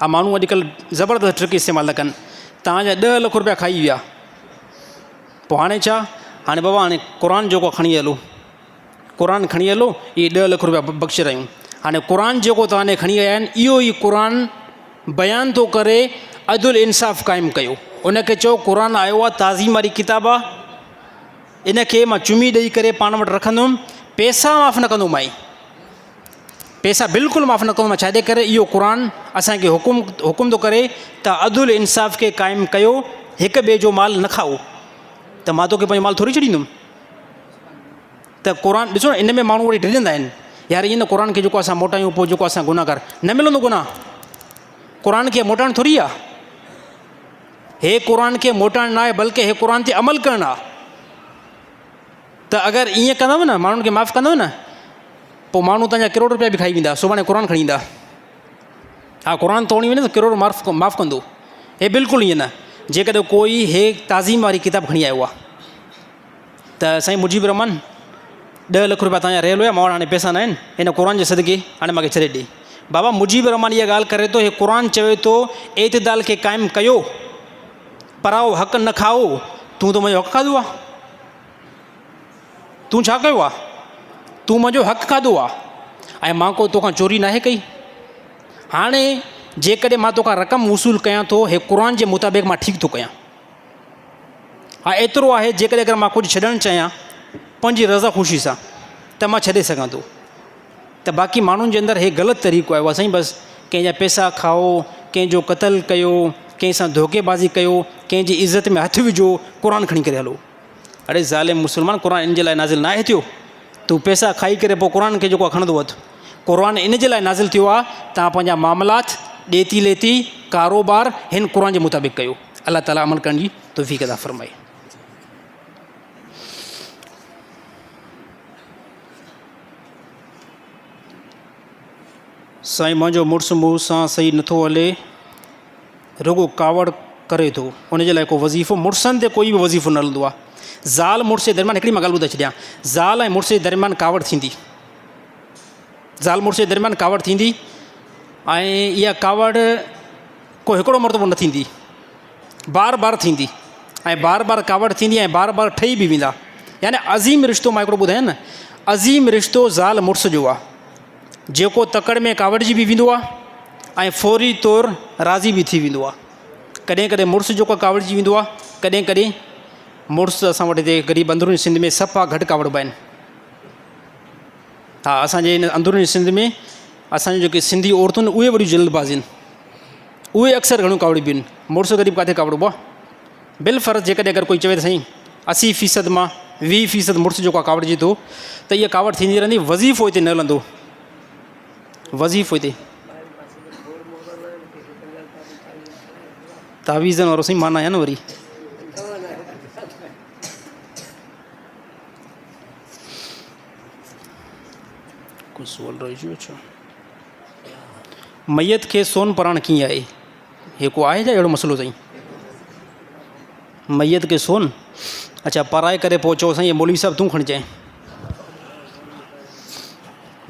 [SPEAKER 1] آ ماڻهو اڄڪلهه زبردست ٽرڪ استعمال ٿا ڪن تان جا ڏهه لک روپيا کائي ويا پوء هاڻي ڇا هاڻي بابا هاڻي قرآن جيڪو کڻي هلو قرآن کڻي هلو اهي ڏهه لک روپيا بخش رهيون هاڻي قرآن جيڪو تان ڏي کڻي آيا آهن اهو ئي قرآن بيان ٿو ڪري عدل انصاف قائم ڪيو ان کي چئو قرآن آيو آ تعظيم واري ڪتاب آ ان کي مان چمي ڏئي ڪري پاڻ وٽ رکندم، پئسا معاف نه ڪندومانء، پئسا بلڪل معاف نه ڪندومانء، ڇاجي ڪري اهو قرآن اسان کي حڪم حڪم ٿو ڪري ته عدل انصاف کي قائم ڪيو، هڪ ٻئي جو مال نه کائو، ته مان توکي پنهنجو مال ٿوري ڇڏيندم. ته قرآن ڏسو نه ان ۾ ماڻهو وري ڊڄندا آهن يار ائين نه قرآن کي جيڪو اسان موٽايون پوء جيڪو اسان گناهگار نه ملندو گناهه قرآن کي موٽائڻ ٿوري آ هي قرآن کي موٽائڻ نه آهي بلڪه هي قرآن تي عمل ڪرڻ آ ته اگر ائين ڪندو نه ماڻهن کي معاف ڪندو نه پوء ماڻهو تنهنجا ڪروڙ روپيا به کائي ويندا سڀاڻي قرآن کڻي ايندا ها قرآن توڻي وڃي ته ڪروڙ معاف معاف ڪندو هي بلڪل ائين نه جيڪڏهن ڪوئي هي تعظيم واري ڪتاب کڻي آيو آ ته سائين مجيب الرحمان ڏهه لک روپيا تنهنجا رهيل هيا مان وٽ هاڻي پئسا نه آهن هن قرآن جي صدقي هاڻي مانکي ڇڏي ڏي بابا مجيب الرحمان اها ڳالهه ڪري ٿو هي قرآن چوي ٿو اعتدال کي قائم ڪيو پرائو حق نه کائو تون ته منهنجو حق کاڌو آ تون ڇا ڪيو آ تون منهنجو حق کاڌو آ ۽ مان ڪو توکان چوري ناهي ڪئي هاڻي جيڪڏهن مان توکان رقم وصول ڪيان ٿو هي قرآن جي مطابق مان ٺيڪ ٿو ڪيان ها ايترو آهي جيڪڏهن اگر مان ڪجهه ڇڏڻ چاهيان پنهنجي رضا خوشي سان ته مان ڇڏي سگهان ٿو ته باقي ماڻهن جي اندر هي غلط طريقو آيو آهي سائين بس ڪنهن جا پئسا کائو ڪنهن جو قتل ڪيو ڪنهن سان ڌوڪي بازي ڪيو ڪنهن جي عزت ۾ هٿ وجهو قرآن کڻي ڪري هلو اڙي ظالم مسلمان قرآن ان جي لاء نازل ناهي ٿيو تون پئسا کائي ڪري پوء قرآن کي جيڪو کڻندو وت قرآن ان جي لاء نازل ٿيو آهي تان پنهنجا معاملات ڏيتي ليتي ڪاروبار هن قرآن جي مطابق ڪيو الله تعالي عمل ڪرڻ جي توفيق عطا فرمائي. سائين منهنجو مڙس مون سان صحيح نٿو هلي رڳو ڪاوڙ ڪري ٿو ان جي لاء ڪو وظيفو مڙسن تي ڪوئي به وظيفو نه هلندو آهي زال مڙس جي درميان هڪڙي مان ڳالهه ٻڌائي ڇڏيان زال ۽ مڙس جي درميان ڪاوڙ ٿيندي زال مڙس جي درميان ڪاوڙ ٿيندي ۽ اها ڪاوڙ ڪو هڪڙو مرتبو نه ٿيندي، بار بار ٿيندي ۽ بار بار ڪاوڙ ٿيندي ۽ بار بار ٺهي به ويندا. يعني عظيم رشتو مان هڪڙو ٻڌايان نه، عظيم رشتو زال مڙس جو آ، جيڪو تڪڙ ۾ ڪاوڙجي به ويندو آ ۽ فوري طور راضي به ٿي ويندو آ. ڪڏهن ڪڏهن مڙس جيڪو ڪاوڙجي ويندو آ، ڪڏهن ڪڏهن مڙس اسان وٽ هتي غريب اندروني سنڌ ۾ صفا گهٽ ڪاوڙبا آهن. ها اسان جي هن اندروني سنڌ ۾ اسان جون جيڪي سنڌي عورتون آهن اهي وڏيون جلد باز آهن اهي اڪثر گهڻيون ڪاوڙبيون آهن مڙس غريب ڪاٿي ڪاوڙبو آهي بالفرض جيڪڏهن اگر ڪوئي چوي ته سائين اسي فيصد مان ويهه فيصد مڙس جيڪو آهي ڪاوڙجي ٿو ته اها ڪاوڙ ٿيندي رهندي وظيفو هتي نه هلندو وظيفو هتي تعويذن وارو سائين مان نه آهيان نه وري ڪو سوال رهجي ويو ڇا؟ ميت کي سون پرائڻ ڪيئن آهي؟ هي ڪو آهي ڇا اهڙو مسئلو سائين؟ ميت کي سون اڇا پرائي ڪري پوء چئو سائين مولوي صاحب تون کڻجانء.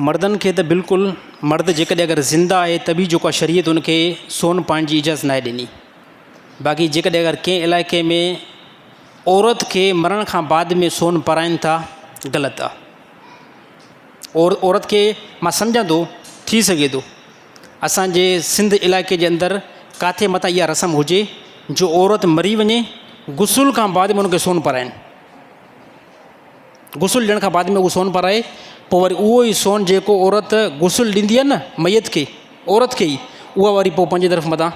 [SPEAKER 1] مردن کي ته بلڪل مرد جيڪڏهن اگر زنده آهي ته به جيڪو آهي شريعت ان کي سون پائڻ جي اجازت ناهي ڏني باقي جيڪڏهن اگر ڪنهن علائقي ۾ عورت کي مرڻ کان بعد ۾ سون پرائن ٿا غلط آ اور عورت کي مان سمجهان ٿو ٿي سگهي ٿو اسانجي سنڌ علائقي جي اندر ڪاٿي متان اها رسم هجي جو عورت مري وڃي غسل کان بعد ۾ ان کي سون پرائن غسل ڏيڻ کان بعد ۾ اهو سون پرائي پوء وري اهو ئي سون جيڪو عورت غسل ڏيندي آهي نه ميت کي عورت کي ئي اها وري پوء پنهنجي طرف متان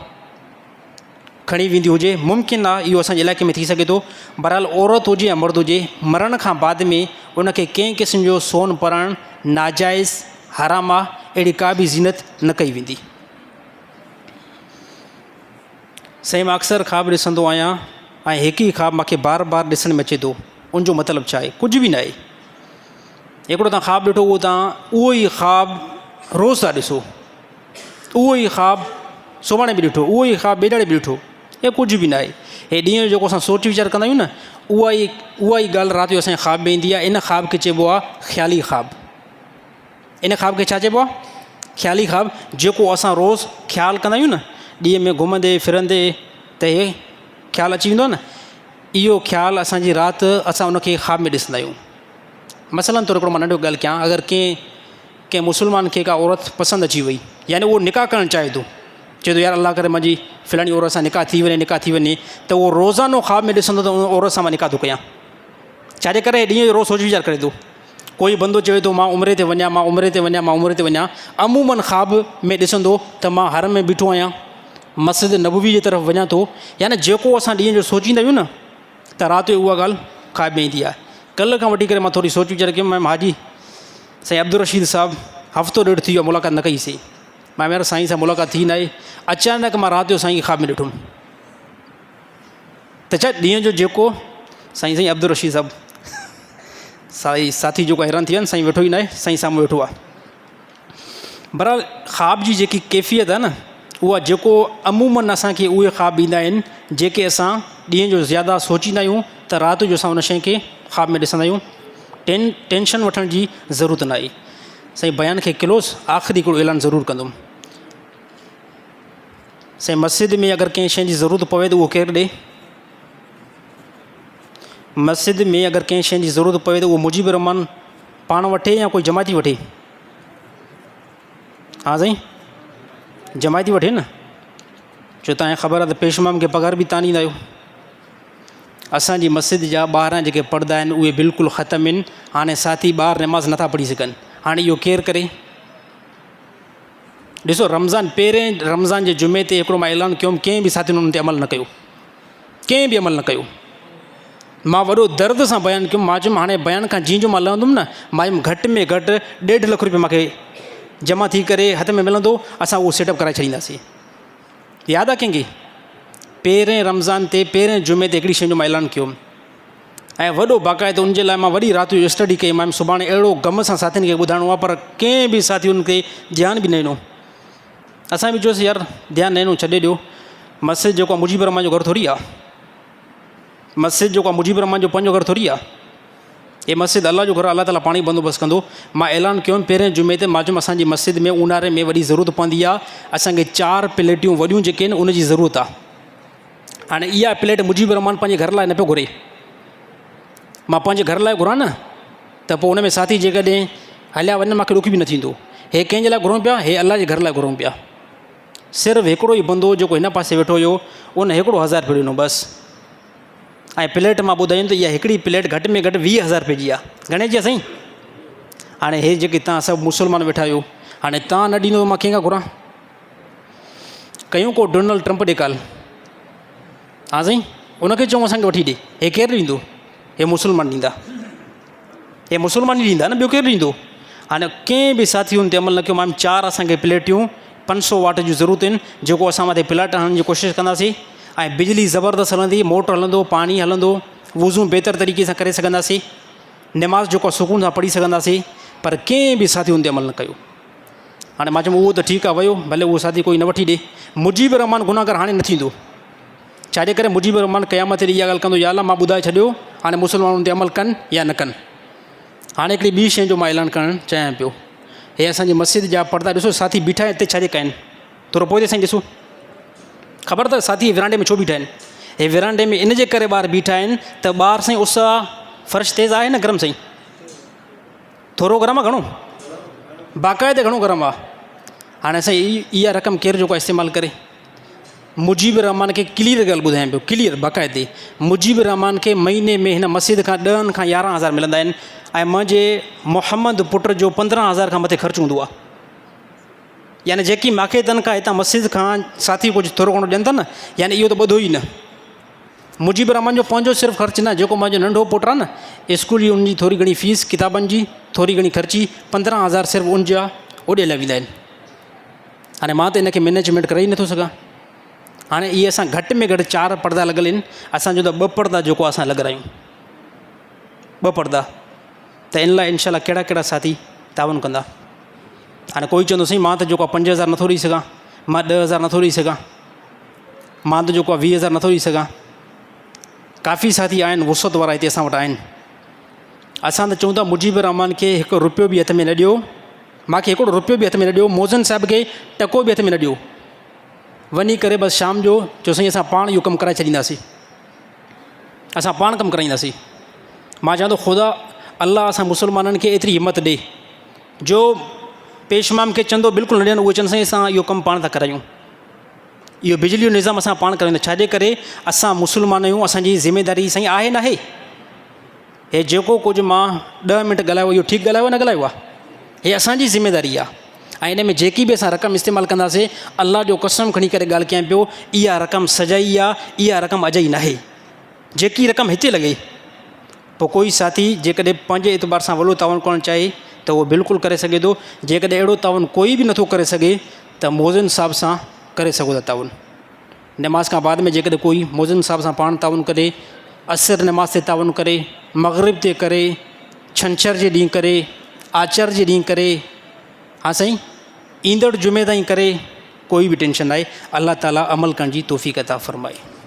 [SPEAKER 1] کڻي ويندي هجي، ممڪن آ اهو اسان جي علائقي ۾ ٿي سگهي ٿو، بهرحال عورت هجي يا مرد هجي مرڻ کان بعد ۾ ان کي ڪنهن قسم جو سون پرائڻ ناجائز، حرام، آ، اهڙي ڪا به زينت نه ڪئي ويندي. سائين مان اڪثر خواب ڏسندو آهيان ۽ هڪ ئي خواب مونکي بار بار ڏسڻ ۾ اچي ٿو ان جو مطلب ڇا آهي؟ ڪجهه به ناهي هڪڙو تان خواب ڏٺو اهو تان اهو ئي خواب روز ٿا ڏسو. اهو ئي خواب سڀاڻي به ڏٺو، اهو ئي خواب ٻئي ڏهاڙي به ڏٺو، ائين ڪجهه به ناهي. هي ڏينهن جو جيڪو اسان سوچ ويچار ڪندا آهيون نه، اها ئي اها ئي ڳالهه رات جو اسان جي خواب ۾ ايندي آهي. ان خواب کي چئبو آهي خيالي خواب. ان خواب کي ڇا چئبو آهي؟ خيالي خواب جيڪو اسان روز خيال ڪندا آهيون نه، ڏينهن ۾ گهمندي ڦرندي ته هي خيال اچي ويندو آهي نه، اهو خيال اسان جي رات اسان ان کي خواب ۾ ڏسندا آهيون. مثلاً طور هڪڙو مان ننڍو ڳالهه ڪيان، اگر ڪنهن ڪنهن مسلمان کي ڪا عورت پسند اچي وئي يعني اهو نڪاح ڪرڻ چاهي ٿو چئي ٿو يار الله ڪري منهنجي فلاڻي عورت سان نڪاح ٿي وڃي نڪاح ٿي وڃي ته اهو روزانو خواب ۾ ڏسندو ته ان عورت سان مان نڪاح ٿو ڪيان ڇاجي ڪري ڏينهن جو روز سوچ ويچار ڪري ٿو ڪوئي بندو چوي ٿو مان عمري تي وڃان مان عمري تي وڃان مان عمري تي وڃان عمومن خواب ۾ ڏسندو ته مان حرم ۾ بيٺو آهيان مسجد نبوي جي طرف وڃان ٿو يعني جيڪو اسان ڏينهن جو سوچيندا آهيون نه ته رات جو اها ڳالهه خواب ۾ ايندي آهي. ڪلهه کان وٺي ڪري مان ٿوري سوچ ويچار ڪيم ميم حاجي سائين عبدالرشيد صاحب هفتو ڏيڍ ٿي ويو ملاقات نه ڪئي سي. مان يار سائين سان ملاقات ٿي ناهي. اچانڪ مان رات جو سائين کي خواب ۾ ڏٺم ته ڇا ڏينهن جو جيڪو سائين سائين عبدالرشيد صاحب سائين ساٿي جيڪو حيران ٿي ويا سائين ويٺو ئي ناهي سائين سامهون ويٺو آهي. بهرحال خواب جي جيڪي ڪيفيت آهي نه اها جيڪو عموماً اسان کي اهي خواب ايندا آهن جيڪي اسان ڏينهن جو زياده سوچيندا آهيون ته رات جو اسان ان شيء کي خواب ۾ ڏسندا آهيون. ٽينشن وٺڻ جي ضرورت ناهي. سائين بيان کي ڪلوز آخري هڪڙو اعلان ضرور ڪندم. سائين مسجد ۾ اگر ڪنهن شيء جي ضرورت پوي ته اهو ڪير ڏي؟ مسجد ۾ اگر ڪنهن شيء جي ضرورت پوي ته اهو مجيب الرحمان پاڻ وٺي يا ڪوئي جماعتي وٺي؟ ها سائين جماعتي وٺي نه، ڇو تانکي خبر آهي ته پيش امام کي پگهار به تان ڏيندا آهيو. اسان جي مسجد جا ٻاهران جيڪي پڙدا آهن اهي بلڪل ختم آهن، هاڻي ساٿي ٻاهر نماز نٿا پڙهي سگهن، هاڻي اهو ڪير ڪري؟ ڏسو رمضان پهرين رمضان جي جمعي تي هڪڙو مان اعلان ڪيو ڪنهن به ساٿين ان تي عمل نه ڪيو، ڪنهن به عمل نه ڪيو. مان وڏو درد سان بيان ڪيم، مان چيم هاڻي بيان کان جيئن جو مان لهندم نه مان چيم گهٽ ۾ گهٽ ڏيڍ لک روپيا مانکي جمع ٿي ڪري هٿ ۾ ملندو، اسان اهو سيٽ اپ ڪرائي ڇڏينداسين. ياد آ ڪنهن کي؟ پهرين رمضان تي پهرين جمعي تي هڪڙي شيء جو مان اعلان ڪيو ۽ وڏو باقاعدو ان جي لاء مان وڏي رات جو اسٽڊي ڪئي. مان سڀاڻي اهڙو غم سان ساٿين کي ٻڌائڻو آ پر ڪنهن به ساٿي ان کي ڌيان به نه ڏنو. اسان به چيوسي يار ڌيان نه ڏنو ڇڏي ڏيو. مسجد جيڪو آ مجيب الرحمان جو گهر ٿوري آ، مسجد جيڪو آ مجيب الرحمان جو پنهنجو گهر ٿوري آ. هي مسجد الله جو گهر آهي، الله تعاليٰ پاڻ ئي بندوبست ڪندو. مان اعلان ڪيو پهرين جمعي تي مان چيم اسان جي مسجد ۾ اونهاري ۾ وڏي ضرورت پوندي آهي، اسان کي چار پليٽيون وڏيون جيڪي آهن ان جي ضرورت آهي. هاڻي اها پليٽ مجيب الرحمان پنهنجي گهر لاء نه پيو گهري، مان پنهنجي گهر لاء گهران نه ته پوء ان ۾ ساٿي جيڪڏهن هليا وڃن مانکي ڏک به نه ٿيندو. هي ڪنهن جي لاء گهرون پيا؟ هي الله جي گهر لاء گهرون پيا. صرف هڪڙو ئي بندو جيڪو هن پاسي ويٺو هيو ان هڪڙو هزار روپيو ڏنو بس. ۽ پليٽ مان ٻڌايم ته اها هڪڙي پليٽ گهٽ ۾ گهٽ 20 هزار روپئي جي آهي. گهڻي جي آهي سائين؟ هاڻي هي جيڪي تان سڀ مسلمان ويٺا آهيو هاڻي تان نه ڏيندو ته مان ڪنهن کان گهران؟ ڪيون ڪو ڊونلڊ ٽرمپ ڏي ڪال. ها سائين ان کي چئون اسان کي وٺي ڏي. هي ڪير ڏيندو؟ هي مسلمان ڏيندا. هي مسلمان ئي ڏيندا نه ٻيو ڪير ڏيندو؟ هاڻي ڪنهن به ساٿي ان تي عمل نه ڪيو. مان چار اسان کي پليٽيون پنج سو واٽ جون ضرورت آهن جيڪو اسان مٿي پلاٽ هڻڻ جي ڪوشش ڪنداسين ۽ بجلي زبردست هلندي، موٽر هلندو، پاڻي هلندو، وضو بهتر طريقي سان ڪري سگهنداسين، نماز جيڪو سڪون سان پڙهي سگهنداسين، پر ڪنهن به ساٿي ان تي عمل نه ڪيو. هاڻي مان چيم اهو ته ٺيڪ آهي ويو ڀلي اهو ساٿي ڪوئي نه وٺي ڏي. مجيب الرحمان گنهگار هاڻي نه ٿيندو. ڇاجي ڪري مجيب الرحمان قيامت ڏينهن اها ڳالهه ڪندو يا الله مان ٻڌائي ڇڏيو هاڻي مسلمان ان تي عمل ڪن يا نه ڪن. هاڻي هڪڙي ٻي شيء جو مان اعلان ڪرڻ چاهيان پيو. هي اسان جي مسجد جا پردا ڏسو ساٿي بيٺا آهن هتي ڇاجي ڪين ٿورو پوئتي سائين ڏسو خبر اٿو ساٿي ورانڊي ۾ ڇو بيٺا آهن. هي ورانڊي ۾ ان جي ڪري ٻار بيٺا آهن ته ٻار سائين اس آ فرش تيز آهي نه گرم سائين ٿورو گرم آ گهڻو باقاعده گهڻو گرم آ. هاڻي سائين اها رقم ڪير جيڪو استعمال ڪري. مجيب الرحمان کي ڪليئر ڳالهه ٻڌايان پيو ڪليئر باقاعدي مجيب الرحمان کي مهيني ۾ هن مسجد کان ڏهن کان يارهن هزار ملندا آهن ۽ منهنجي محمد پٽ جو پندرهن هزار کان مٿي خرچ هوندو آهي يعني جيڪي ماکي تنخواهه هتان مسجد کان ساٿي ڪجهه ٿورو گهڻو ڏين ٿا نه يعني اهو ته ٻڌو ئي نه مجيب الرحمان جو پنهنجو صرف خرچ نه جيڪو منهنجو ننڍو پٽ آهي نه اسڪول جي ان جي ٿوري گهڻي فيس ڪتابن جي ٿوري گهڻي خرچي پندرهن هزار صرف ان جا اوڏي هليا ويندا آهن. هاڻي مان ته ان کي مئنيجمينٽ ڪري ئي نٿو سگهان. هاڻي اهي اسان گهٽ ۾ گهٽ چار پردا لڳل آهن، اسان جو ته ٻه پردا جيڪو اسان لڳرايون ٻه پردا ته ان لاء انشاء الله ڪهڙا ڪهڙا ساٿي تعاون ڪندا. هاڻي ڪوئي چوندو سائين مان ته جيڪو آهي 5000 نٿو ڏئي سگهان، مان 10000 نٿو ڏئي سگهان، مان ته جيڪو آهي 20000 نٿو ڏئي سگهان. ڪافي ساٿي آهن وسعت وارا هتي اسان وٽ آهن. اسان ته چئون ٿا مجيب الرحمان کي هڪ روپيو به هٿ ۾ نه ڏيو. مان کي هڪڙو روپيو به هٿ ۾ نه ڏيو، موزن صاحب کي ٽڪو به هٿ ۾ نه ڏيو. وڃي ڪري بس شام جو چيو سائين اسان پاڻ اهو ڪم ڪرائي ڇڏينداسين، اسان پاڻ ڪم ڪرائينداسين. مان چوان ٿو خدا الله اسان مسلمانن کي ايتري همت ڏي جو پيش امام کي چندو بلڪل نه ڏين، اهي چون سائين اسان اهو ڪم پاڻ ٿا ڪرايون، اهو بجلي جو نظام اسان پاڻ ڪرايون ٿا، ڇاجي ڪري اسان مسلمان آهيون، اسان جي ذميداري سائين آهي ناهي؟ هي جيڪو ڪجهه مان ڏهه منٽ ڳالهايو اهو ٺيڪ ڳالهايو نه ڳالهايو آهي؟ هي اسان جي ذميداري آهي ۽ ان ۾ جيڪي به اسان رقم استعمال ڪنداسين الله جو قسم کڻي ڪري ڳالهه ڪيان پيو اها رقم سجائي آهي اها رقم اجائي ناهي. جيڪي رقم هتي لڳي پوء ڪوئي ساٿي جيڪڏهن پنهنجي اعتبار سان وڏو تعاون ڪرڻ چاهي ته اهو بلڪل ڪري سگهي ٿو. جيڪڏهن اهڙو تعاون ڪوئي به نٿو ڪري سگهي ته موذن صاحب سان ڪري سگهو ٿا تعاون. نماز کان بعد ۾ جيڪڏهن ڪوئي موذن صاحب سان پاڻ تعاون ڪري، عصر نماز تي تعاون ڪري، مغرب تي ڪري، ڇنڇر جي ڏينهن ڪري، آچر جي ڏينهن ڪري، ها سائين ايندڙ جمعي تائين ڪري، ڪوئي به ٽينشن ناهي. الله تعالي عمل ڪرڻ جي توفيق عطا فرمائي.